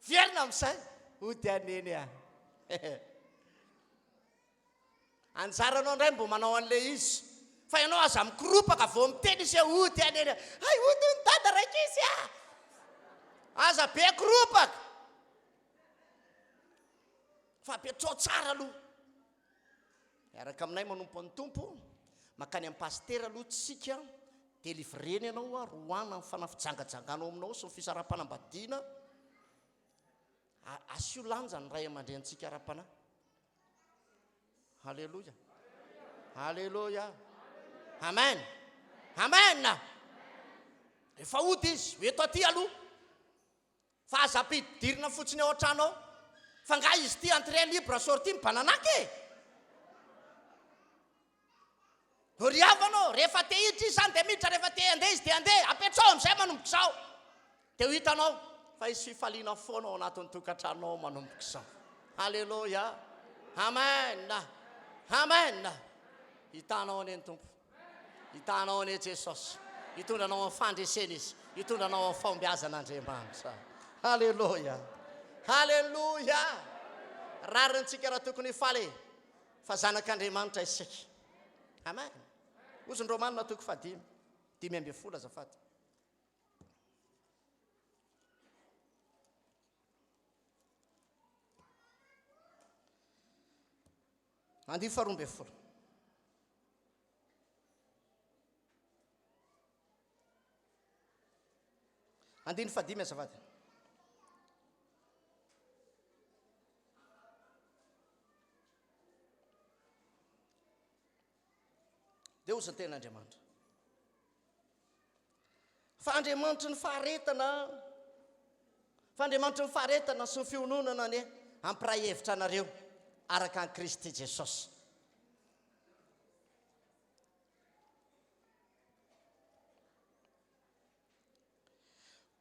Verina amin'izay. Hody aneny a. Anjaranao indray mbo manao an'ilay izy. Fa ianao aza mikoropaka vao miteny izy hoe hody aneny a. Hay hody ny dada rankizy a! Aza be koropaka. Fa apetrao tsara aloha. Miaraka aminay manompo an'ny Tompo, mankany amin'ny pasitera aloha tsika, delivreny ianao a, roahana ny fanahy fijangajanganao aminao sy ny fisaraham-panambadiana. Asio lanja ny ray aman-drenintsika ara-panahy. Haleloia. Haleloia. Amen. Amen. Efa hody izy, ho eto aty aloha. Fa aza ampidirina fotsiny ao an-trano ao. Fa nga izy ity entrée libre sortie mibananaka e? Ry havana ô, rehefa te hiditra izy izany dia miditra, rehefa te handeha izy dia handeha. Apetraho amin'izay manomboka izao. Dia ho hitanao fa hisy fifaliana foana ao anatin'ny tokantranonao manomboka izao. Haleloia. Amen. Amen. Hitanao anie ny Tompo. Hitanao anie Jesosy. Hitondra anao amin'ny fandresena Izy. Hitondra anao amin'ny fahombiazana Andriamanitra. Haleloia. Haleloia. Rarintsika raha tokony hifaly e. Fa zanak'Andriamanitra isika. Amen. Hozy ny Romana toko fahadimy, 15 azafady. Andivo faharoa ambin'ny folo. Andininy fahadimy azafady. Dia hozy ny tenin'Andriamanitra. Fa Andriamanitry ny faharetana, fa Andriamanitry ny faharetana sy ny fiononana anie hampiray hevitra anareo araka an'i Kristy Jesosy.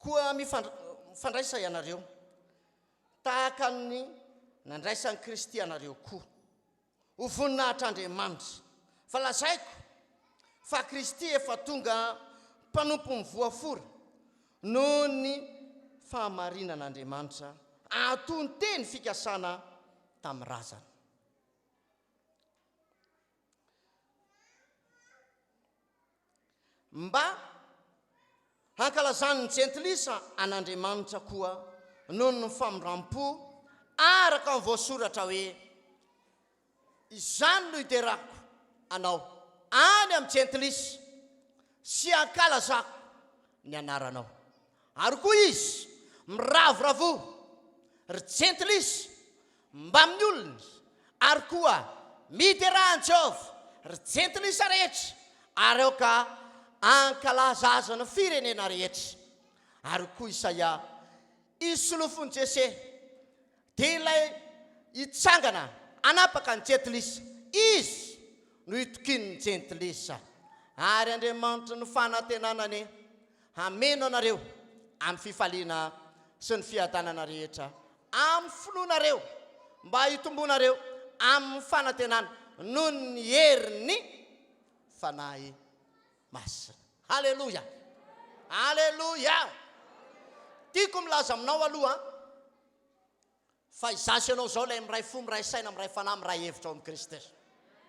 Koa mifandraisa ianareo, tahaka ny nandraisan'i Kristy anareo koa, ho voninahitr'Andriamanitra. Fa lazaiko fa Kristy efa tonga mpanompon'ny voafora noho ny fahamarinan'Andriamanitra, hahato ny teny fikasana tamin'ny razana. Mba hankalazan'ny jentilisa an'Andriamanitra koa noho ny famindram-po araka ny voasoratra hoe, Izany no hiderako anao any amin'ny jentilisa sy hankalazako ny anaranao. Ary koa izy, Miravoravoa, ry jentilisa, mbamin'ny olony, ary koa miderà an'i Jehovah, ry jentilisa rehetra, ary aoka hankalaza azy ny firenena rehetra. Ary koa Isaia, Izy solofon'i Jese, dia ilay hitsangana hanapaka ny jentilisa. Izy no itokian'ny jentilisa. Ary Andriamanitry ny fanantenana anie hameno anareo amin'ny fifaliana sy ny fiadanana rehetra amin'ny finoanareo, mba hitomboanareo amin'ny fanantenana noho ny herin'ny Fanahy Masina. Haleloia! Aleloia! Tiako milaza aminao aloha fa izaho sy ianao izao ilay miray fo, miray saina, miray fanahy, miray hevitra ao amin'i Kristy.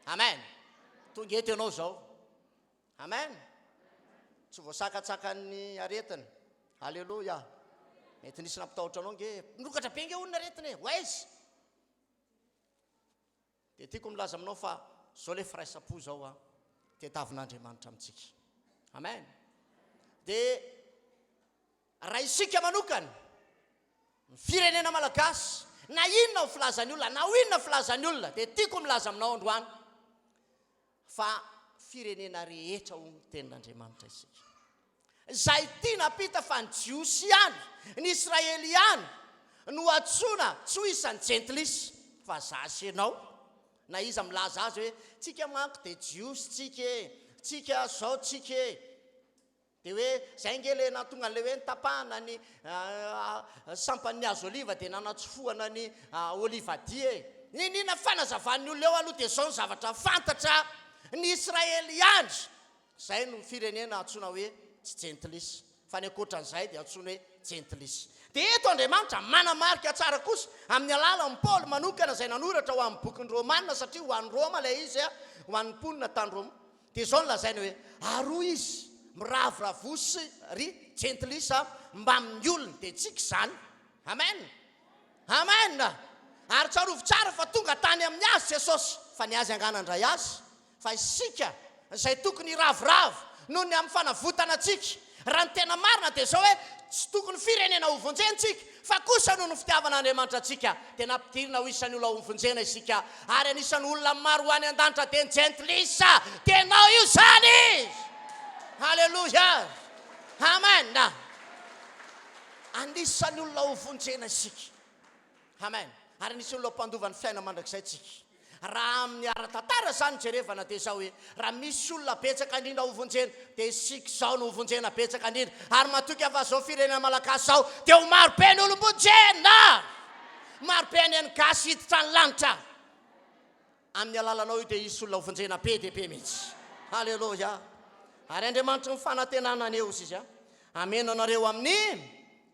Amen. Tonga eto ianao izao. Amen. Tsy voasakatsakan'ny aretina. Aleloia. Mety nisy nampitahotra anao nge. Mirokatra be nge hono ny aretina e. Ho aiza? Dia tiako milaza aminao fa zao le firaisam-po zao a, tediavin'Andriamanitra amintsika. Amen. Dia raha isika manokana, ny firenena malagasy, na inona ho filazan'ny olona, na ho inona filazan'ny olona, dia tiako milaza aminao androany fa firenena rehetra ho ny tenin'Andriamanitra isika. Izay tiana hampita fa ny Jiosy ihany, ny Israely ihany no antsoina tsy ho isan'ny jentilisa, fa za sy ianao. Na iza milaza azy hoe, tsika manko dia Jiosy tsika e, tsika zao tsika e. Dia hoe, zay ange ilay nahatonga an'ilay hoe nitapahana ny sampan'ny hazo oliva dia nanatsofohana ny olivadia e. N'inon'inona fanazavan'ny olona eo aloha dia izao ny zavatra fantatra, ny Israely ihany Izay no firenena antsoina hoe tsy jentilisa. Fa ny ankoatran'izay dia antsoina hoe jentilisa. Dia eto Andriamanitra manamarika tsara kosa amin'ny alalan'i Paoly manokana izay nanoratra ho an'ny bokin'ny Romana satria ho an'i Roma ilay izy, ho an'ny mponina tany Roma. Dia izao no lazainy hoe, Ary hoy izy, Miravoravoa sy ry jentilisa mbamin'ny olony. Dia tsika izany. Amen. Amen. Ary tsarovy tsara fa tonga tany amin'ny azy Jesosy, fa ny azy angaha nandray azy? Fa isika izay tokony hiravoravo noho ny amin'ny fanavotana antsika. Raha ny tena marina dia izao hoe, tsy tokony firenena hovonjena isika, fa kosa noho ny fitiavan'Andriamanitra antsika dia nampidirina ho isan'ny olona hovonjena isika, ary anisan'ny olona maro ho any an-danitra dia ny jentilisa. Dia ianao io izany! Haleloia! Amen! Anisan'ny olona hovonjena isika. Amen. Ary anisan'ny olona mpandova ny fiainana mandrakizay tsika. Raha amin'ny ara-tantara izany jerevana dia izao hoe, raha misy olona betsaka indrindra ho vonjena dia isika izao no ho vonjena betsaka indrindra. Ary matoky aho fa izao firenena malagasy izao dia ho maro be ny olom-bonjena! Maro be anie ny gasy hiditra ny lanitra. Amin'ny alalanao io dia hisy olona ho vonjena be dia be mihitsy. Haleloia! Ary Andriamanitry ny fanantenana anie hozy izy hameno anareo amin'ny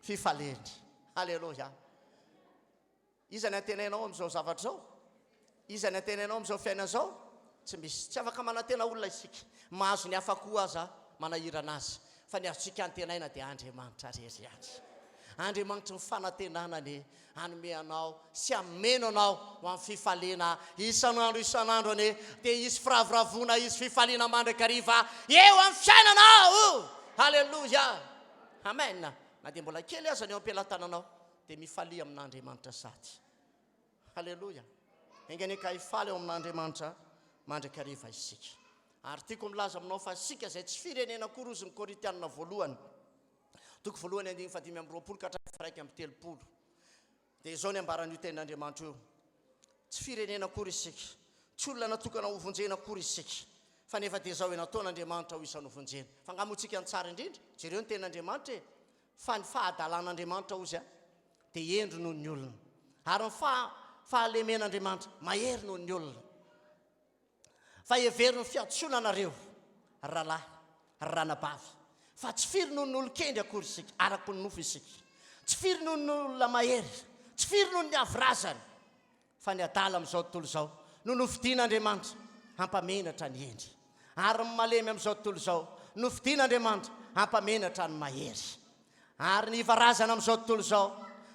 fifaliany. Haleloia! Iza ny antenainao amin'izao zavatra izao? Iza ny antenainao amin'izao fiainana izao? Tsy misy. Tsy afaka manantena olona isika. Mahazo ny hafa koa aza manahirana azy. Fa ny azontsika antenaina dia Andriamanitra irery ihany. Andriamanitry ny fanantenana anie hanome anao sy hameno anao ho amin'ny fifaliana isan'andro isan'andro anie. Dia hisy firavoravoana, hisy fifaliana mandrakariva eo amin'ny fiainanao. Haleloia. Amen. Na dia mbola kely aza ny eo am-pelatananao dia mifalia amin'Andriamanitra sady. Haleloia! Enga anie ka hifaly ao amin'Andriamanitra mandrakariva isika. Ary tiako milaza aminao fa isika izay tsy firenena akory hozy ny Korintianina voalohany, toko voalohany andininy fahadimy amby 20 ka hatramin'ny faha-31. Dia izao ny ambaran'io tenin'Andriamanitra io, Tsy firenena akory isika, tsy olona natokana hovonjena akory isika, fa nefa dia izao nataon'Andriamanitra ho isan'ny hovonjena. Fa angaha moa tsika ny tsara indrindra? Jereo ny tenin'Andriamanitra e! Fa ny fahadalan'Andriamanitra hozy a, dia hendry noho ny olona, ary ny fahalemen'Andriamanitra mahery noho ny olona. Fa hevero ny fiantsoana anareo, rahalahy, ranabavy, fa tsy firy noho ny olon-kendry akory isika, araka ny nofo isika. Tsy firy noho ny olona mahery, tsy firy noho ny avo razana, fa ny adala amin'izao tontolo izao no nofidin'Andriamanitra hampamenatra ny hendry, ary ny malemy amin'izao tontolo izao nofidin'Andriamanitra hampamenatra ny mahery, ary ny iva razana amin'izao tontolo izao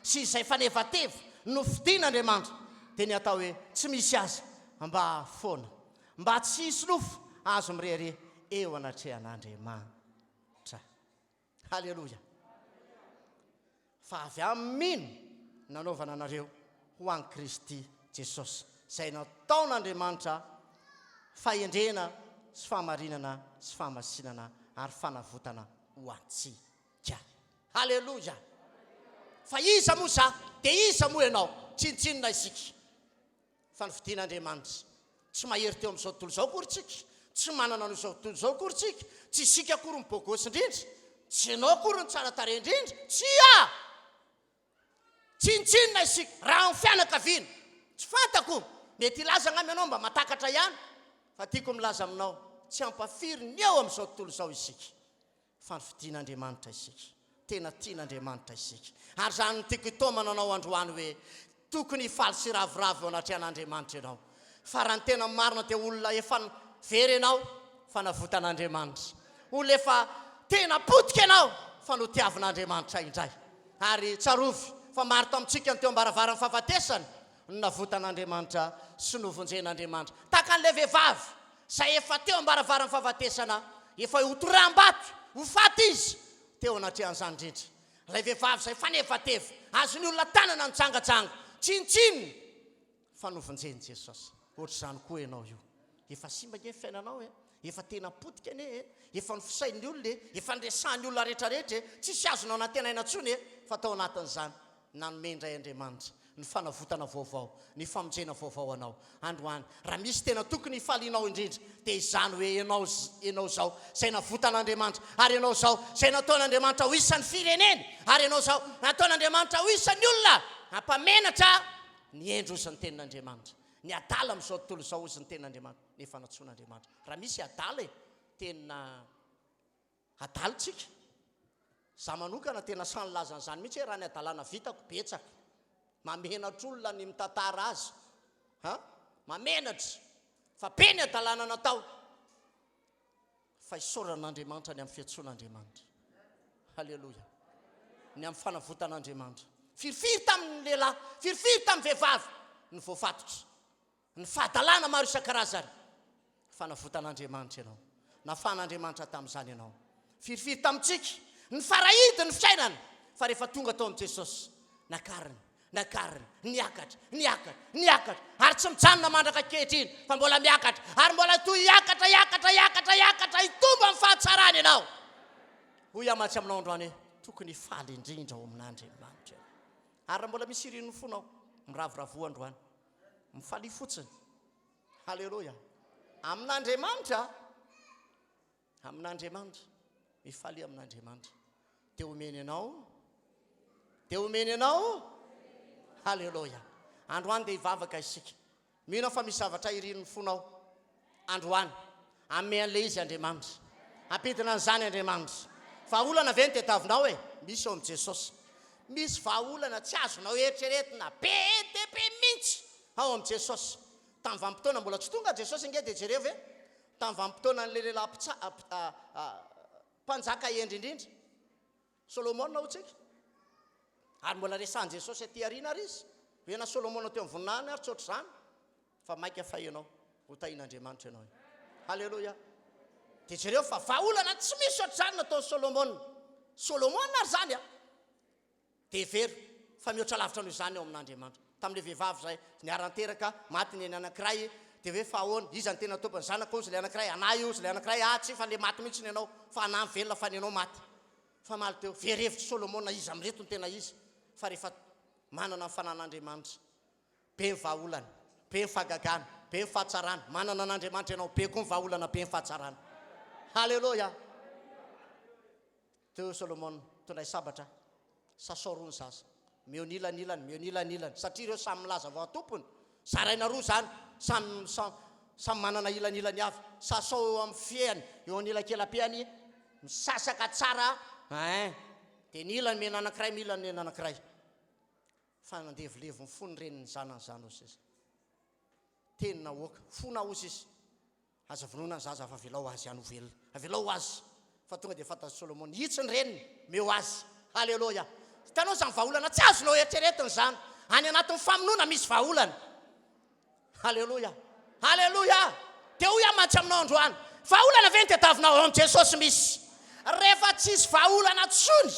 sy izay fanevateva nofidin'Andriamanitra dia ny atao hoe tsy misy azy mba hahafoana, mba tsy hisy nofo azo mirehareha eo anatrehan'Andriamanitra. Haleloia! Fa avy amin'ny mino nanaovana anareo ho an'i Kristy Jesosy, izay nataon'Andriamanitra fahendrena sy fahamarinana sy fahamasinana ary fanavotana ho antsika. Haleloia! Fa iza moa izaho, dia iza moa ianao? Tsinontsinona isika. Fa nofidin'Andriamanitra. Tsy mahery teo amin'izao tontolo izao akory tsika, tsy manana an'izao tontolo izao akory tsika, tsy isika akory no bôgôsy indrindra, tsy ianao akory no tsara tarehy indrindra, tsia! Tsinontsinona isika, raha amin'ny fianakaviana. Tsy fantako, mety hilaza angamba ianao mba mahatakatra ihany, fa tiako milaza aminao, tsy hampafiry ny eo amin'izao tontolo izao isika. Fa nofidin'Andriamanitra isika. Tena tian'Andriamanitra isika. Ary izany no tiako hitaomana anao androany hoe, tokony hifaly sy hiravoravo eo anatrehan'Andriamanitra ianao. Fa raha ny tena marina dia olona efa very ianao fa navotan'Andriamanitra. Olona efa tena potika ianao fa notiavin'Andriamanitra indray. Ary tsarovy fa maro tamintsika ny teo am-baravaran'ny fahafatesana no navotan'Andriamanitra sy novonjen'Andriamanitra. Tahaka an'ilay vehivavy izay efa teo am-baravaran'ny fahafatesana, efa ho toraham-bato, ho faty izy, teo anatrehan'izany indrindra. Ilay vehivavy izay fanevateva, azon'ny olona tanana nijangajanga, tsinontsinona, fa novonjen'i Jesosy. Ohatr'izany koa ianao io. Efa simba ange ny fiainanao e! Efa tena potika anie e! Efa nofisain'ny olona e! Efa niresahan'ny olona rehetrarehetra e! Tsisy azonao nantenaina intsony e! Fa tao anatin'izany, nanome indray Andriamanitra. Ny fanavotana vaovao, ny famonjena vaovao anao androany. Raha misy tena tokony hifalianao indrindra dia izany hoe ianao, ianao izao izay navotan'Andriamanitra, ary ianao izao izay nataon'Andriamanitra ho isan'ny fireneny, ary ianao izao nataon'Andriamanitra ho isan'ny olona hampamenatra ny hendry hozy ny tenin'Andriamanitra, ny adala amin'izao tontolo izao hozy ny tenin'Andriamanitra, nefa nantsoin'Andriamanitra. Raha misy adala e, tena. Adala tsika. Za manokana tena sahy nilaza an'izany mihitsy hoe raha ny adalana vitako betsaka. Mamenatra olona ny mitantara azy. Ha? Mamenatra. Fa be ny adalana natao. Fa isaorana an'Andriamanitra ny amin'ny fiantsoan'Andriamanitra. Haleloia. Ny amin'ny fanavotan'Andriamanitra. Firifiry tamin'ny lehilahy, firifiry tamin'ny vehivavy ny voafatotra. Ny fahadalana maro isan-karazany. Fanavotan'Andriamanitra ianao. Nafahan'Andriamanitra tamin'izany ianao. Firifiry tamintsika, ny farahidy ny fiainana, fa rehefa tonga tao amin'i Jesosy, nakariny, nakariny, niakatra, niakatra, niakatra, ary tsy mijanona mandraka ankehitriny, fa mbola miakatra, ary mbola hitohy hiakatra, hiakatra, hiakatra, hiakatra, hitombo amin'ny fahatsarany ianao. Hoy aho mantsy aminao androany hoe, tokony hifaly indrindra ao amin'Andriamanitra ianao. Ary raha mbola misy irin'ny fonao, miravoravoa androany. Mifalia fotsiny. Haleloia. Amin'Andriamanitra. Amin'Andriamanitra. Mifalia amin'Andriamanitra. Dia omeny anao. Dia omeny anao. Haleloia. Androany dia hivavaka isika. Mino aho fa misy zavatra irin'ny fonao. Androany. Hanome an'ilay izy Andriamanitra. Hampidina an'izany Andriamanitra. Vahaolana ve no tadiavinao e? Misy ao amin'i Jesosy. Misy vahaolana tsy azonao eritreretina be dia be mihitsy ao amin'i Jesosy. Tamin'ny vanim-potoana mbola tsy tonga Jesosy ange dia jereo ve? Tamin'ny vanim-potoanan'ilay lehilahy mpitsa- mpanjaka hendry indrindra, Solomona hoy tsika. Ary mbola resahan'i Jesosy aty aoriana ary izy. Hoe na Solomona teo amin'ny voninahiny ary tsy ohatr'izany. Fa maika fa ianao. Ho tahian'Andriamanitra ianao. Haleloia. Dia jereo fa vahaolana tsy misy ohatr'izany nataon'i Solomona. Solomona ary izany a. Dia hevero fa mihoatra lavitra noho izany ao amin'Andriamanitra. Tamin'ilay vehivavy izay niara-niteraka, maty ny anankiray, dia hoe fa ahoana, iza no tena tompony, zanako hozy ilay anankiray, anah io hozy ilay anankiray, ah tsia fa ilay maty mihitsy ny anao, fa anah ny velona fa ny anao maty. Famaly teo, very hevitra Solomona iza amin'ireto no tena izy, fa rehefa manana ny fanan'Andriamanitra, be ny vahaolana, be ny fahagagana, be ny fahatsarana, manana an'Andriamanitra ianao, be koa ny vahaolana, be ny fahatsarana. Haleloia! Teo Solomona, tondray sabatra, sasao roa ny zaza, meo ny ilany ilany, meo ny ilany ilany, satria ireo samy milaza vao tompony, zaraina roa izany, samy samy manana ilany ilany avy, sasao eo amin'ny fehany, eo anelakelam-pehany, misasaka tsara ein, dia ny ilany mena anankiray, ny ilany mena anankiray, fa nandevilevy ny fony renin'ny zanany izany hoy sisa. Teny nahoaka, fona hoy sisa. Aza vonoina ny zaza fa avelao azy ihany ho velona. Avelao ho azy. Fa tonga dia fantatr'i Solomona. Hitsy ny reniny. Meo azy. Haleloia. Hitanao izany vahaolana tsy azonao eritreretina izany. Any anatin'ny famonoana misy vahaolana. Haleloia. Haleloia. Dia hoy aho mantsy aminao androany. Vahaolana ve ny tadiavinao? Ao amin'i Jesosy misy. Rehefa tsisy vahaolana tsony,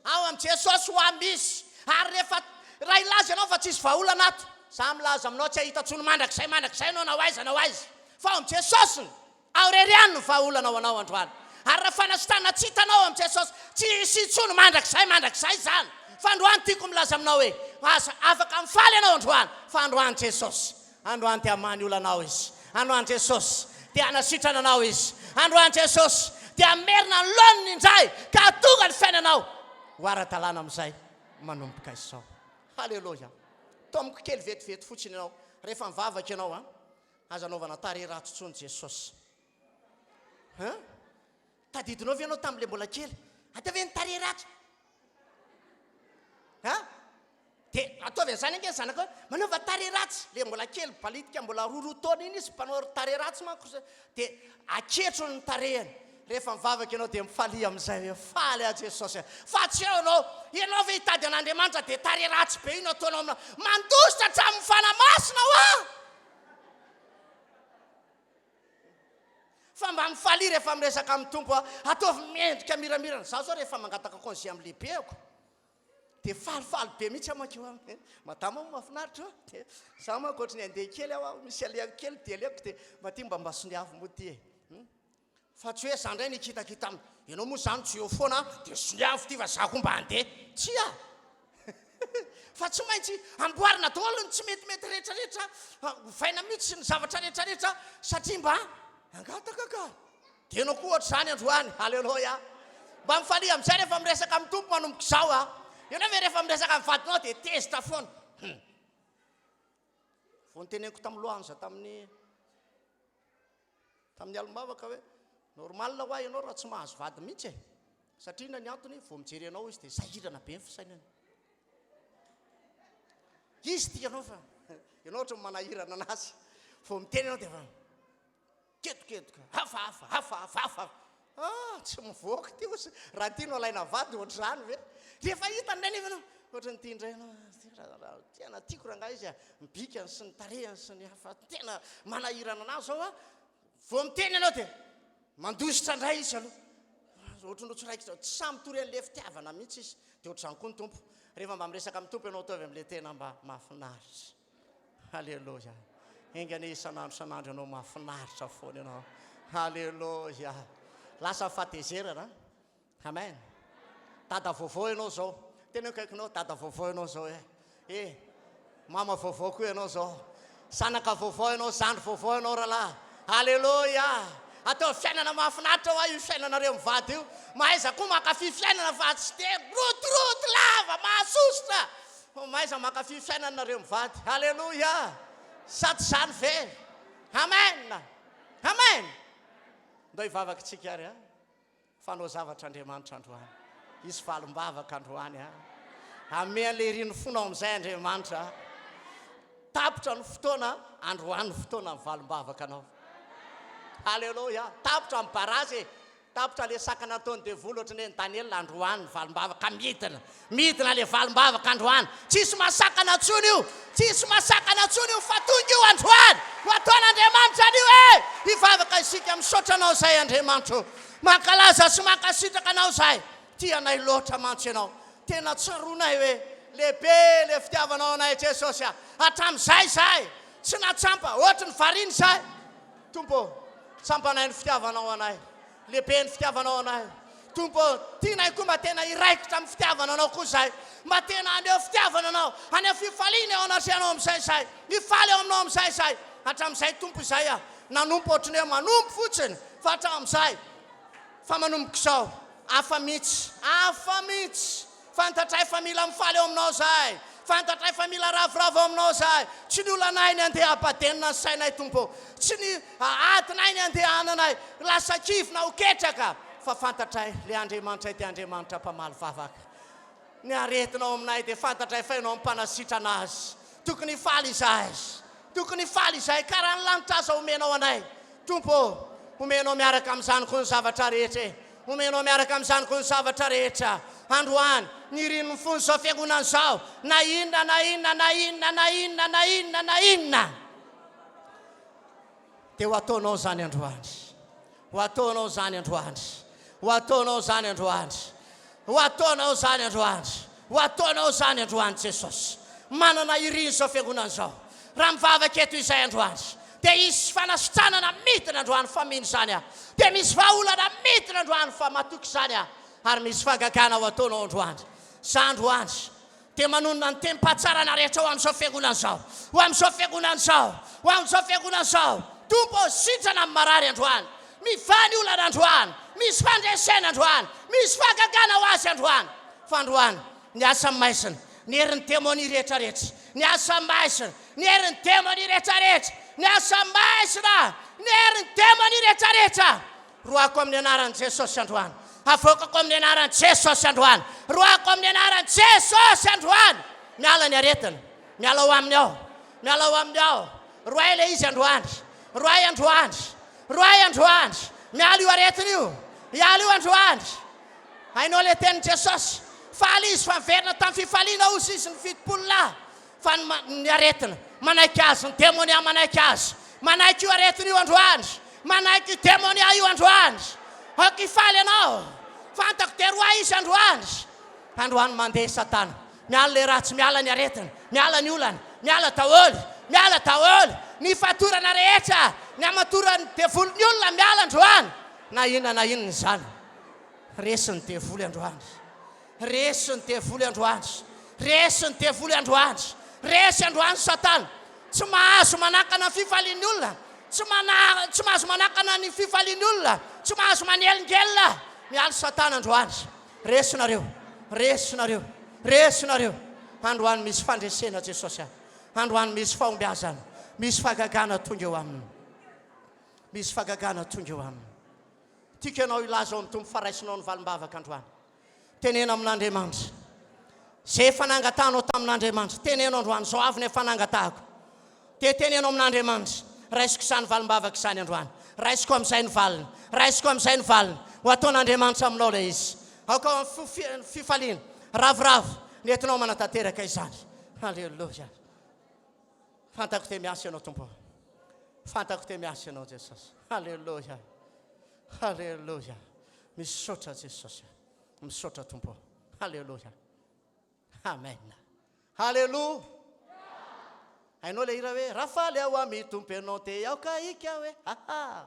ao amin'i Jesosy hoa misy. Ary rehefa raha hilaza ianao fa tsisy vahaolana ato, za milaza aminao tsy hahita tsony mandrakizay mandrakizay ianao na ho aiza na ho aiza. Fa ao amin'i Jesosy ao irery ihany no vahaolana ho anao androany. Ary raha fanasitranana tsy hitanao ao amin'i Jesosy, tsy hisy intsony mandrakizay mandrakizay izany. Fa androany tiako milaza aminao hoe, aza afaka mifaly ianao androany, fa androany Jesosy. Androany dia hamaha ny olanao Izy. Androany Jesosy dia hanasitrana anao Izy. Androany Jesosy dia hamerina ny laoniny indray ka hahatonga ny fiainanao ho ara-dalàna amin'izay manomboka izao. Haleloia. Taomiko kely vetivety fotsiny ianao rehefa mivavaka ianao an. Aza anaovana tarehy ratsy intsony Jesosy. Hein? Tadidinao ve ianao tamin'ilay mbola kely? Ataovy ny tarehy ratsy. Hein? Dia ataovy an'izany ange ny zanakao hoe, manaova tarehy ratsy. Ilay mbola kely balitika mbola roaroa taona iny izy mpanao tarehy ratsy manko. Dia aketrony ny tarehiny. Rehefa mivavaka ianao dia mifalia amin'izay hoe faly aho Jesosy a. Fa tsy eo ianao, ianao ve hitady an'Andriamanitra dia tarehy ratsy be io no ataonao aminao. Mandositra hatramin'ny Fanahy Masina hoa! Fa mba mifalia rehefa miresaka amin'ny Tompo a. Ataovy mendrika miramirana. Izaho izao rehefa mangataka congé amin'ny lehibeko dia falifaly be mihitsy aho mankeo aminy. Madama moa mahafinaritra a. Dia izaho manko ohatry ny handeha kely aho, misy alehako kely dia alehako dia mba ity mba mba soniavo moa ity e. Fa tsy hoe za indray no hikitakita aminy. Ianao moa izany tsy eo foana dia soniavo ity fa za koa mba handeha. Tsia! Fa tsy maintsy amboarina daholo ny tsy metimety rehetra rehetra, ovaina mihitsy ny zavatra rehetra rehetra satria mba hangataka ka. Dia ianao koa ohatr'izany androany. Aleloia. Mba mifalia amin'izay rehefa miresaka amin'ny Tompo manomboka izao a. Ianao ve rehefa miresaka amin'ny vadinao dia tezitra foana? Hum. Vao noteneniko tamin'ny lohanza tamin'ny tamin'ny alim-bavaka hoe normal hoa ianao raha tsy mahazo vady mihitsy e. Satria inona ny antony? Vao mijery anao izy dia sahirana be ny fisainany. Izy tia anao fa ianao ohatran'ny manahirana anazy. Vao miteny ianao dia efa Ketoketoka, hafa hafa, hafa hafa, hafa hafa. Ah, tsy mivoaka ity ozy. Raha ity no alaina vady ohatr'izany ve? Rehefa hitany indray nefa ianao, ohatran'ny ity indray ianao, tena tiako rangahy izy a, ny bikany sy ny tarehiny sy ny hafa, tena manahirana anahy izao a. Vao miteny ianao dia mandositra indray izy aloha. Ohatran'ny tsy raikitra, tsy sahy mitory an'ilay fitiavana mihitsy izy. Dia ohatr'izany koa ny Tompo. Rehefa mba miresaka amin'ny Tompo ianao, ataovy amin'ilay tena mba mahafinaritra. Haleloia. Enga anie isan'andro isan'andro ianao mahafinaritra foana ianao. Haleloia. Lasa fahatezerana. Amen. Dada vaovao ianao izao. Tena akaikinao dada vaovao ianao izao e. Eh, mama vaovao koa ianao izao. Zanaka vaovao ianao, zandry vaovao ianao rahalahy. Haleloia. Ataovy fiainana mahafinaritra hoa io fiainanareo mivady io. Mahaiza koa mankafy fiainana fa tsy dia rotoroto lava, mahasosotra. Fa mahaiza mankafy fiainana nareo mivady. Aleloia! Sa tsy izany ve? Amen! Amen! Ndao hivavaka isika ary a. Fanao zavatra Andriamanitra androany. Hisy valim-bavaka androany a. Hanome an'ilay irin'ny fonao amin'izay Andriamanitra. Tapitra ny fotoana, androany ny fotoana ny valim-bavaka anao. Aleloia! Tapitra ny barazy e. Tapitra le sakana ataon'ny devoly ohatran'ny hoe ny Daniel androany ny valimbavaka midina midina le valimbavaka androany tsisy masakana intsony io tsisy masakana intsony io fa tonga io androany ho ataon'Andriamanitra anio e hivavaka isika misaotra anao izay Andriamanitra o mankalaza sy mankasitraka anao izay tia anay loatra mantsy ianao tena tsaroanay hoe lehibe le fitiavanao anay Jesosy a hatramin'izay izahay tsy natsampa ohatry ny variana izahay Tompo ô, tsampanay ny fitiavanao anay. Lehibe ny fitiavanao anay. Tompo ô, tianay koa mba tena hiraikitra amin'ny fitiavana anao koa izahay. Mba tena haneho fitiavana anao, haneho fifaliana eo anatrehanao amin'izay izahay. Hifaly eo aminao amin'izay izahay. Hatramin'izay Tompo izay aho nanompo ohatry ny hoe manompo fotsiny fa hatramin'izay fa manomboka izao hafa mihitsy, hafa mihitsy. Fantatray fa mila mifaly eo aminao izahay. Fantatray fa mila ravoravo eo aminao izahay. Tsy ny olanay ny andeha hampadenina ny sainay, Tompo ô. Tsy ny adinay ny andeha hananay lasa kivy na ho ketraka. Fa fantatray, ilay Andriamanitray dia Andriamanitra mpamaly vavaka. Ny aretina ao aminay dia fantatray fa Ianao no mpanasitrana azy. Tokony hifaly izahay. Tokony hifaly izahay, ka raha ny lanitra aza omenao anay, Tompo ô, omenao miaraka amin'izany koa ny zavatra rehetra e. Omenao miaraka amin'izany koa ny zavatra rehetra. Androany, ny irin'ny fon'izao fiangonana izao, na inona na inona na inona na inona na inona na inona, dia ho ataonao izany androany. Ho ataonao izany androany. Ho ataonao izany androany. Ho ataonao izany androany. Ho ataonao izany androany Jesosy. Manana iriny izao fiangonana izao. Raha mivavaka eto izay androany, dia hisy fanasitranana midina androany fa mino izany aho. Dia misy vahaolana midina androany fa matoky izany aho. Ary misy fahagagana ho ataonao androany. Za androany dia manonona ny tenim-pahatsarana rehetra ho amin'izao fiangonana izao, ho amin'izao fiangonana izao, ho amin'izao fiangonana izao. Tompo ô, sitrana ny marary androany, mivaha ny olana androany, misy fandresena androany, misy fahagagana ho azy androany. Fa androany, ny asa maizina, ny herin'ny demonia rehetra rehetra, ny asa maizina, ny herin'ny demonia rehetra rehetra, ny asa maizina, ny herin'ny demonia rehetra rehetra, Roahako amin'ny anaran'i Jesosy androany. Avoakako amin'ny anaran'i Jesosy androany. Roahako amin'ny anaran'i Jesosy androany. Miala ny aretina. Miala ao aminy ao. Miala ao aminy ao. Roahy ilay izy androany. Roahy androany. Roahy androany. Miala io aretina io. Hiala io androany. Hainao ilay tenin'i Jesosy. Faly izy fa niverina tamin'ny fifaliana hozy izy ny 70 lahy. Fa ny ny aretina, manaiky azy, ny demonia manaiky azy. Manaiky io aretina io androany. Manaiky io demonia io androany. Aoka hifaly ianao. Fantako dia roahy izy androany. Androany mandeha Satana. Miala ilay ratsy, miala ny aretina, miala ny olana, miala daholo, miala daholo. Ny fatorana rehetra, ny hamatoran'ny devoly ny olona miala androany. Na inona na inona izany. Resy ny devoly androany. Resy ny devoly androany. Resy ny devoly androany. Resy androany Satana. Tsy mahazo manakana ny fifalian'ny olona. Tsy mana, tsy mahazo manakana ny fifalian'ny olona. Tsy mahazo manelingelina. Mialy Satana androany. Resy nareo. Resy nareo. Resy nareo. Androany misy fandresena Jesosy a. Androany misy fahombiazana. Misy fahagagana tonga eo aminy. Misy fahagagana tonga eo aminy. Tiako ianao hilaza ao amin'ny Tompo fa raisinao ny valim-bavaka androany. Teneno amin'Andriamanitra. Izay efa nangatahanao tamin'Andriamanitra, teneno androany, izao avy ny efa nangatahako. Dia teneno amin'Andriamanitra, raisiko izany valim-bavaka izany androany. Raisiko amin'izay ny valiny. Raisiko amin'izay ny valiny. Ho ataon'Andriamanitra aminao ilay izy. Aoka ao amin'ny fifaliana, ravoravo, ny entinao manatanteraka izany. Alléluia. Fantako te miasa ianao Tompo. Fantako te miasa ianao Jesosy. Alléluia. Alléluia. Misaotra Jesosy. Misaotra Tompo. Alléluia. Amen. Alléluia. Hainao ilay hira hoe raha faly aho amin'ny Tompo ianao te aoka hika hoe aha.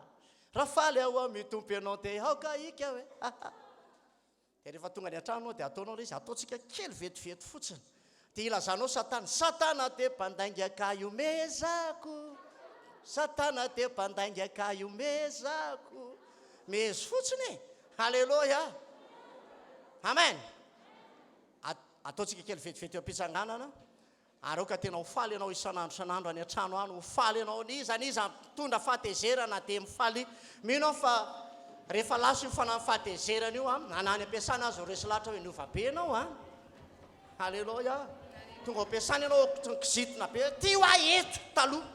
Raha faly aho amin'ny Tompo ianao te aoka hika hoe aha. Dia rehefa tonga any an-trano dia ataonao ilay izy, ataontsika kely vetivety fotsiny. Dia ilazanao Satana, Satana dia mpandainga ka ihomezako, Satana dia mpandainga ka ihomezako. Mehezo fotsiny e! Haleloia! Amen! Ataontsika kely vetivety eo am-pitsanganana. Ary aoka tena ho faly ianao isan'andro isan'andro any an-trano any, ho faly ianao, n'iza n'iza mitondra fahatezerana dia mifalia. Mino aho fa rehefa lasa io fanahy fahatezerana io an, na any am-piasana aza ho resy lahatra hoe niova be ianao an. Haleloia. Tonga ao am-piasana ianao kizitina be hoe ty hoa eto taloha.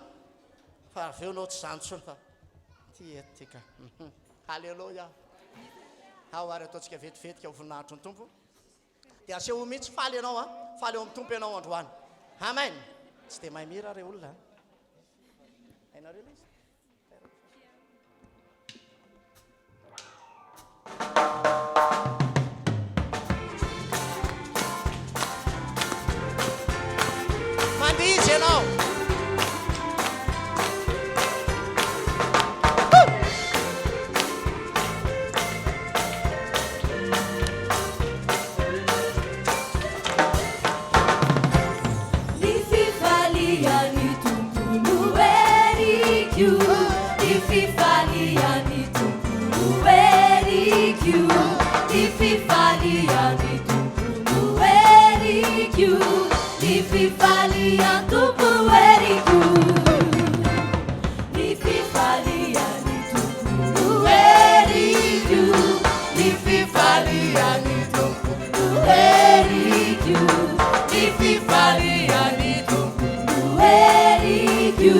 Fa avy eo ianao tsy izany intsony fa ty eto ty ka. Haleloia. Ao ary ataontsika vetivetika ho voninahitry ny Tompo. Dia asehoy mihitsy faly ianao an, faly eo amin'ny Tompo ianao androany. Amen. Tsy dia mahay mihira re olona an. Hainareo ilay izy? Mandihy ianao.
Ny fifalian'ny Tompo no heriko, ny fifalian'ny Tompo no heriko, ny fifalian'ny Tompo no heriko, ny fifalian'ny Tompo heriko. Ny fifalian'ny Tompo no heriko, ny fifalian'ny Tompo no heriko, ny fifalian'ny Tompo no heriko,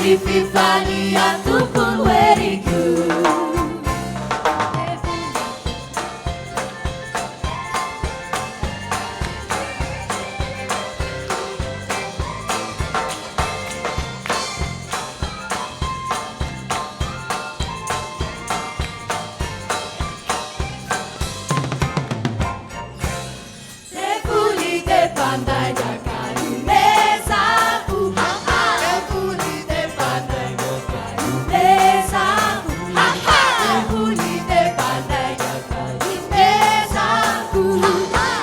ny fifalian'ny Tompo no heriko. Devoly de mpandainga ka ihomezako, Devoly de mpandainga ka ihomezako, Devoly de mpandainga ka ihomezako,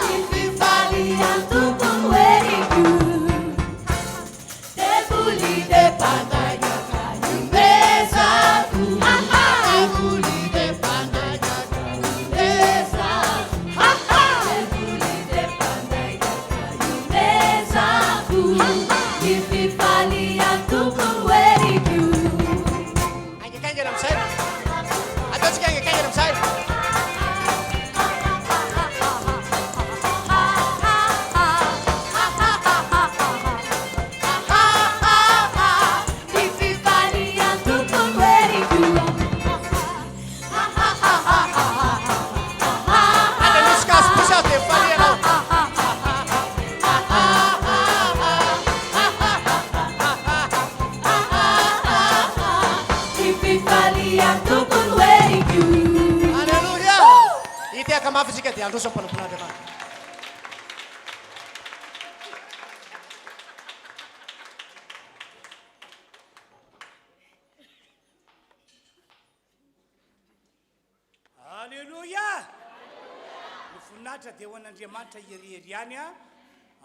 Ny fifalian'ny Tompo no heriko. Devoly de mpandainga ka ihomezako, Devoly de mpandainga ka ihomezako, Devoly de mpandainga ka ihomezako, Ny fifalian'ny Tompo no heriko.
Haingakaingana amin'izay. Ataontsika haingakaingana amin'izay.
Ny fifalian'ny Tompo no heriko.
Aza misy kaso-posy aho dia mifalia ianao.
Ny fifalian'ny Tompo no heriko.
Alléluia! Hitehaka mafy isika dia handroso ny mpanompon'Andriamanitra.
Alléluia! Ny voninahitra dia ho an'Andriamanitra irery ihany.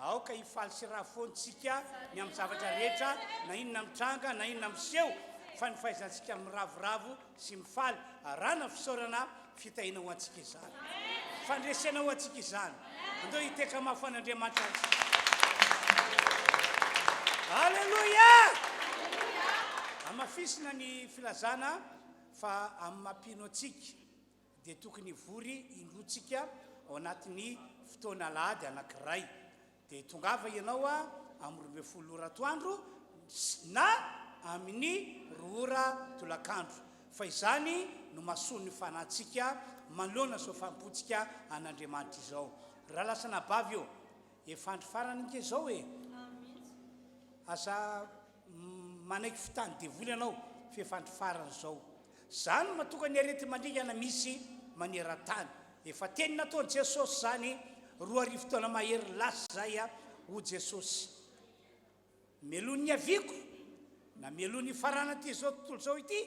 Aoka hifaly sy ravo foana isika ny amin'ny zavatra rehetra, na inona mitranga na inona miseho, fa ny fahaizantsika miravoravo sy mifaly, arahana fisaorana, fitahiana ho antsika izany. Fandresena ho antsika izany. Andao hiteka mafy an'Andriamanitra ary isika. Aleloia! Hamafisina ny filazana fa amin'ny maha mpino antsika dia tokony hivory indroa tsika ao anatin'ny fotoana alahady anankiray. Dia tongava ianao amin'ny 12 ora atoandro na amin'ny roa ora tolakandro. Fa izany no mahasoa ny fanahintsika manoloana izao fanompoantsika an'Andriamanitra izao. Rahalahy sy anabavy ô, efa andro farany ange izao e! Aza manaiky fitahan'ny devoly ianao fa efa andro farany izao. Izany no mahatonga ny areti-mandringana misy maneran-tany. Efa teny nataon'i Jesosy izany 2000 taona mahery lasa izay, hoy Jesosy, Mialoha ny niaviako, na mialoha ny hifaranan'ity izao tontolo izao ity,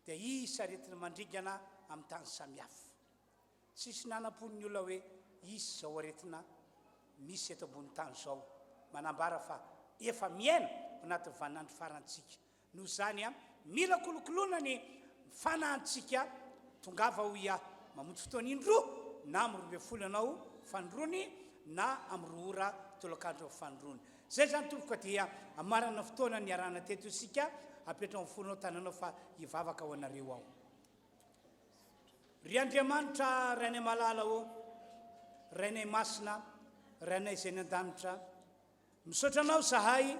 dia hisy aretina mandringana amin'ny tany samihafa. Tsisy nanam-po ny olona hoe hisy izao aretina misy eto ambony tany izao. Manambara fa efa miaina ao anatin'ny vaninandro farany isika. Noho izany, mila kolokoloina ny fanahintsika. Tongava hoy aho, mamonjy fotoana indroa na amin'ny 12 ianao fanindroany na amin'ny roa ora tolakandro fanindroany. Izay izany tompoko dia hamarana fotoana niarahana teto isika. Apetraho amin'ny fonao tananao fa hivavaka ho anareo aho. Ry Andriamanitra Rainay malala ô, Rainay masina, Rainay izay any an-danitra, Misaotra Anao izahay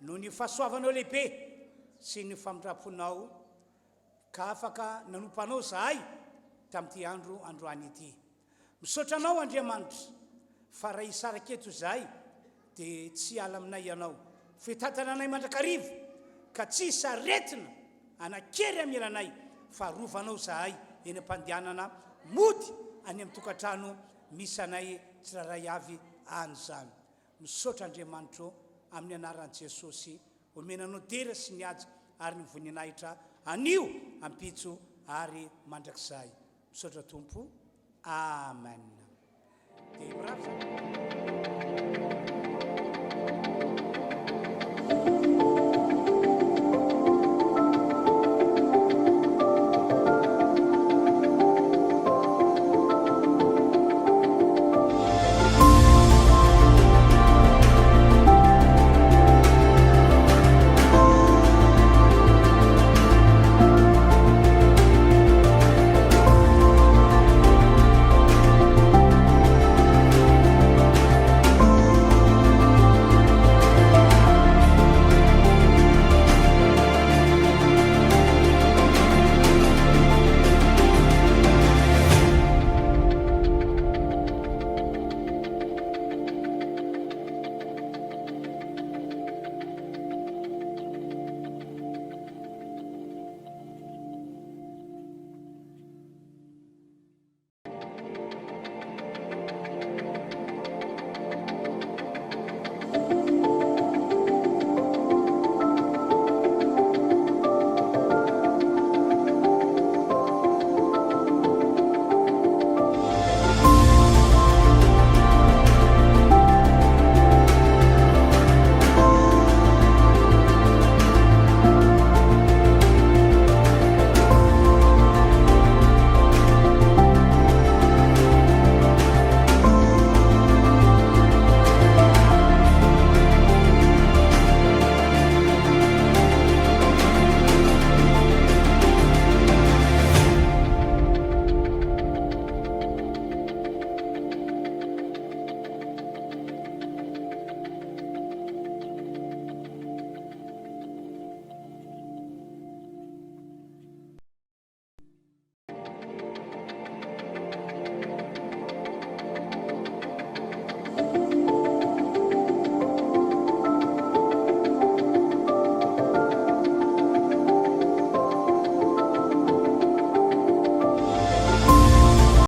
noho ny fahasoavanao lehibe sy ny famindram-ponao ka afaka nanompo Anao izahay tamin'ity andro androany ity. Misaotra Anao Andriamanitra fa raha hisaraka eto izahay dia tsy hiala aminay Ianao fa hitantana anay mandrakariva ka tsy hisy aretina hanan-kery hamela anay fa arovanao izahay eny am-pandehanana mody any amin'ny tokantrano misy anay tsirairay avy any izany. Misaotra Andriamanitra ô, amin'ny anaran'i Jesosy, omena anao dera sy ny haja ary ny voninahitra anio, ampitso ary mandrakizay. Misaotra Tompo. Amen. Dia mirary zany.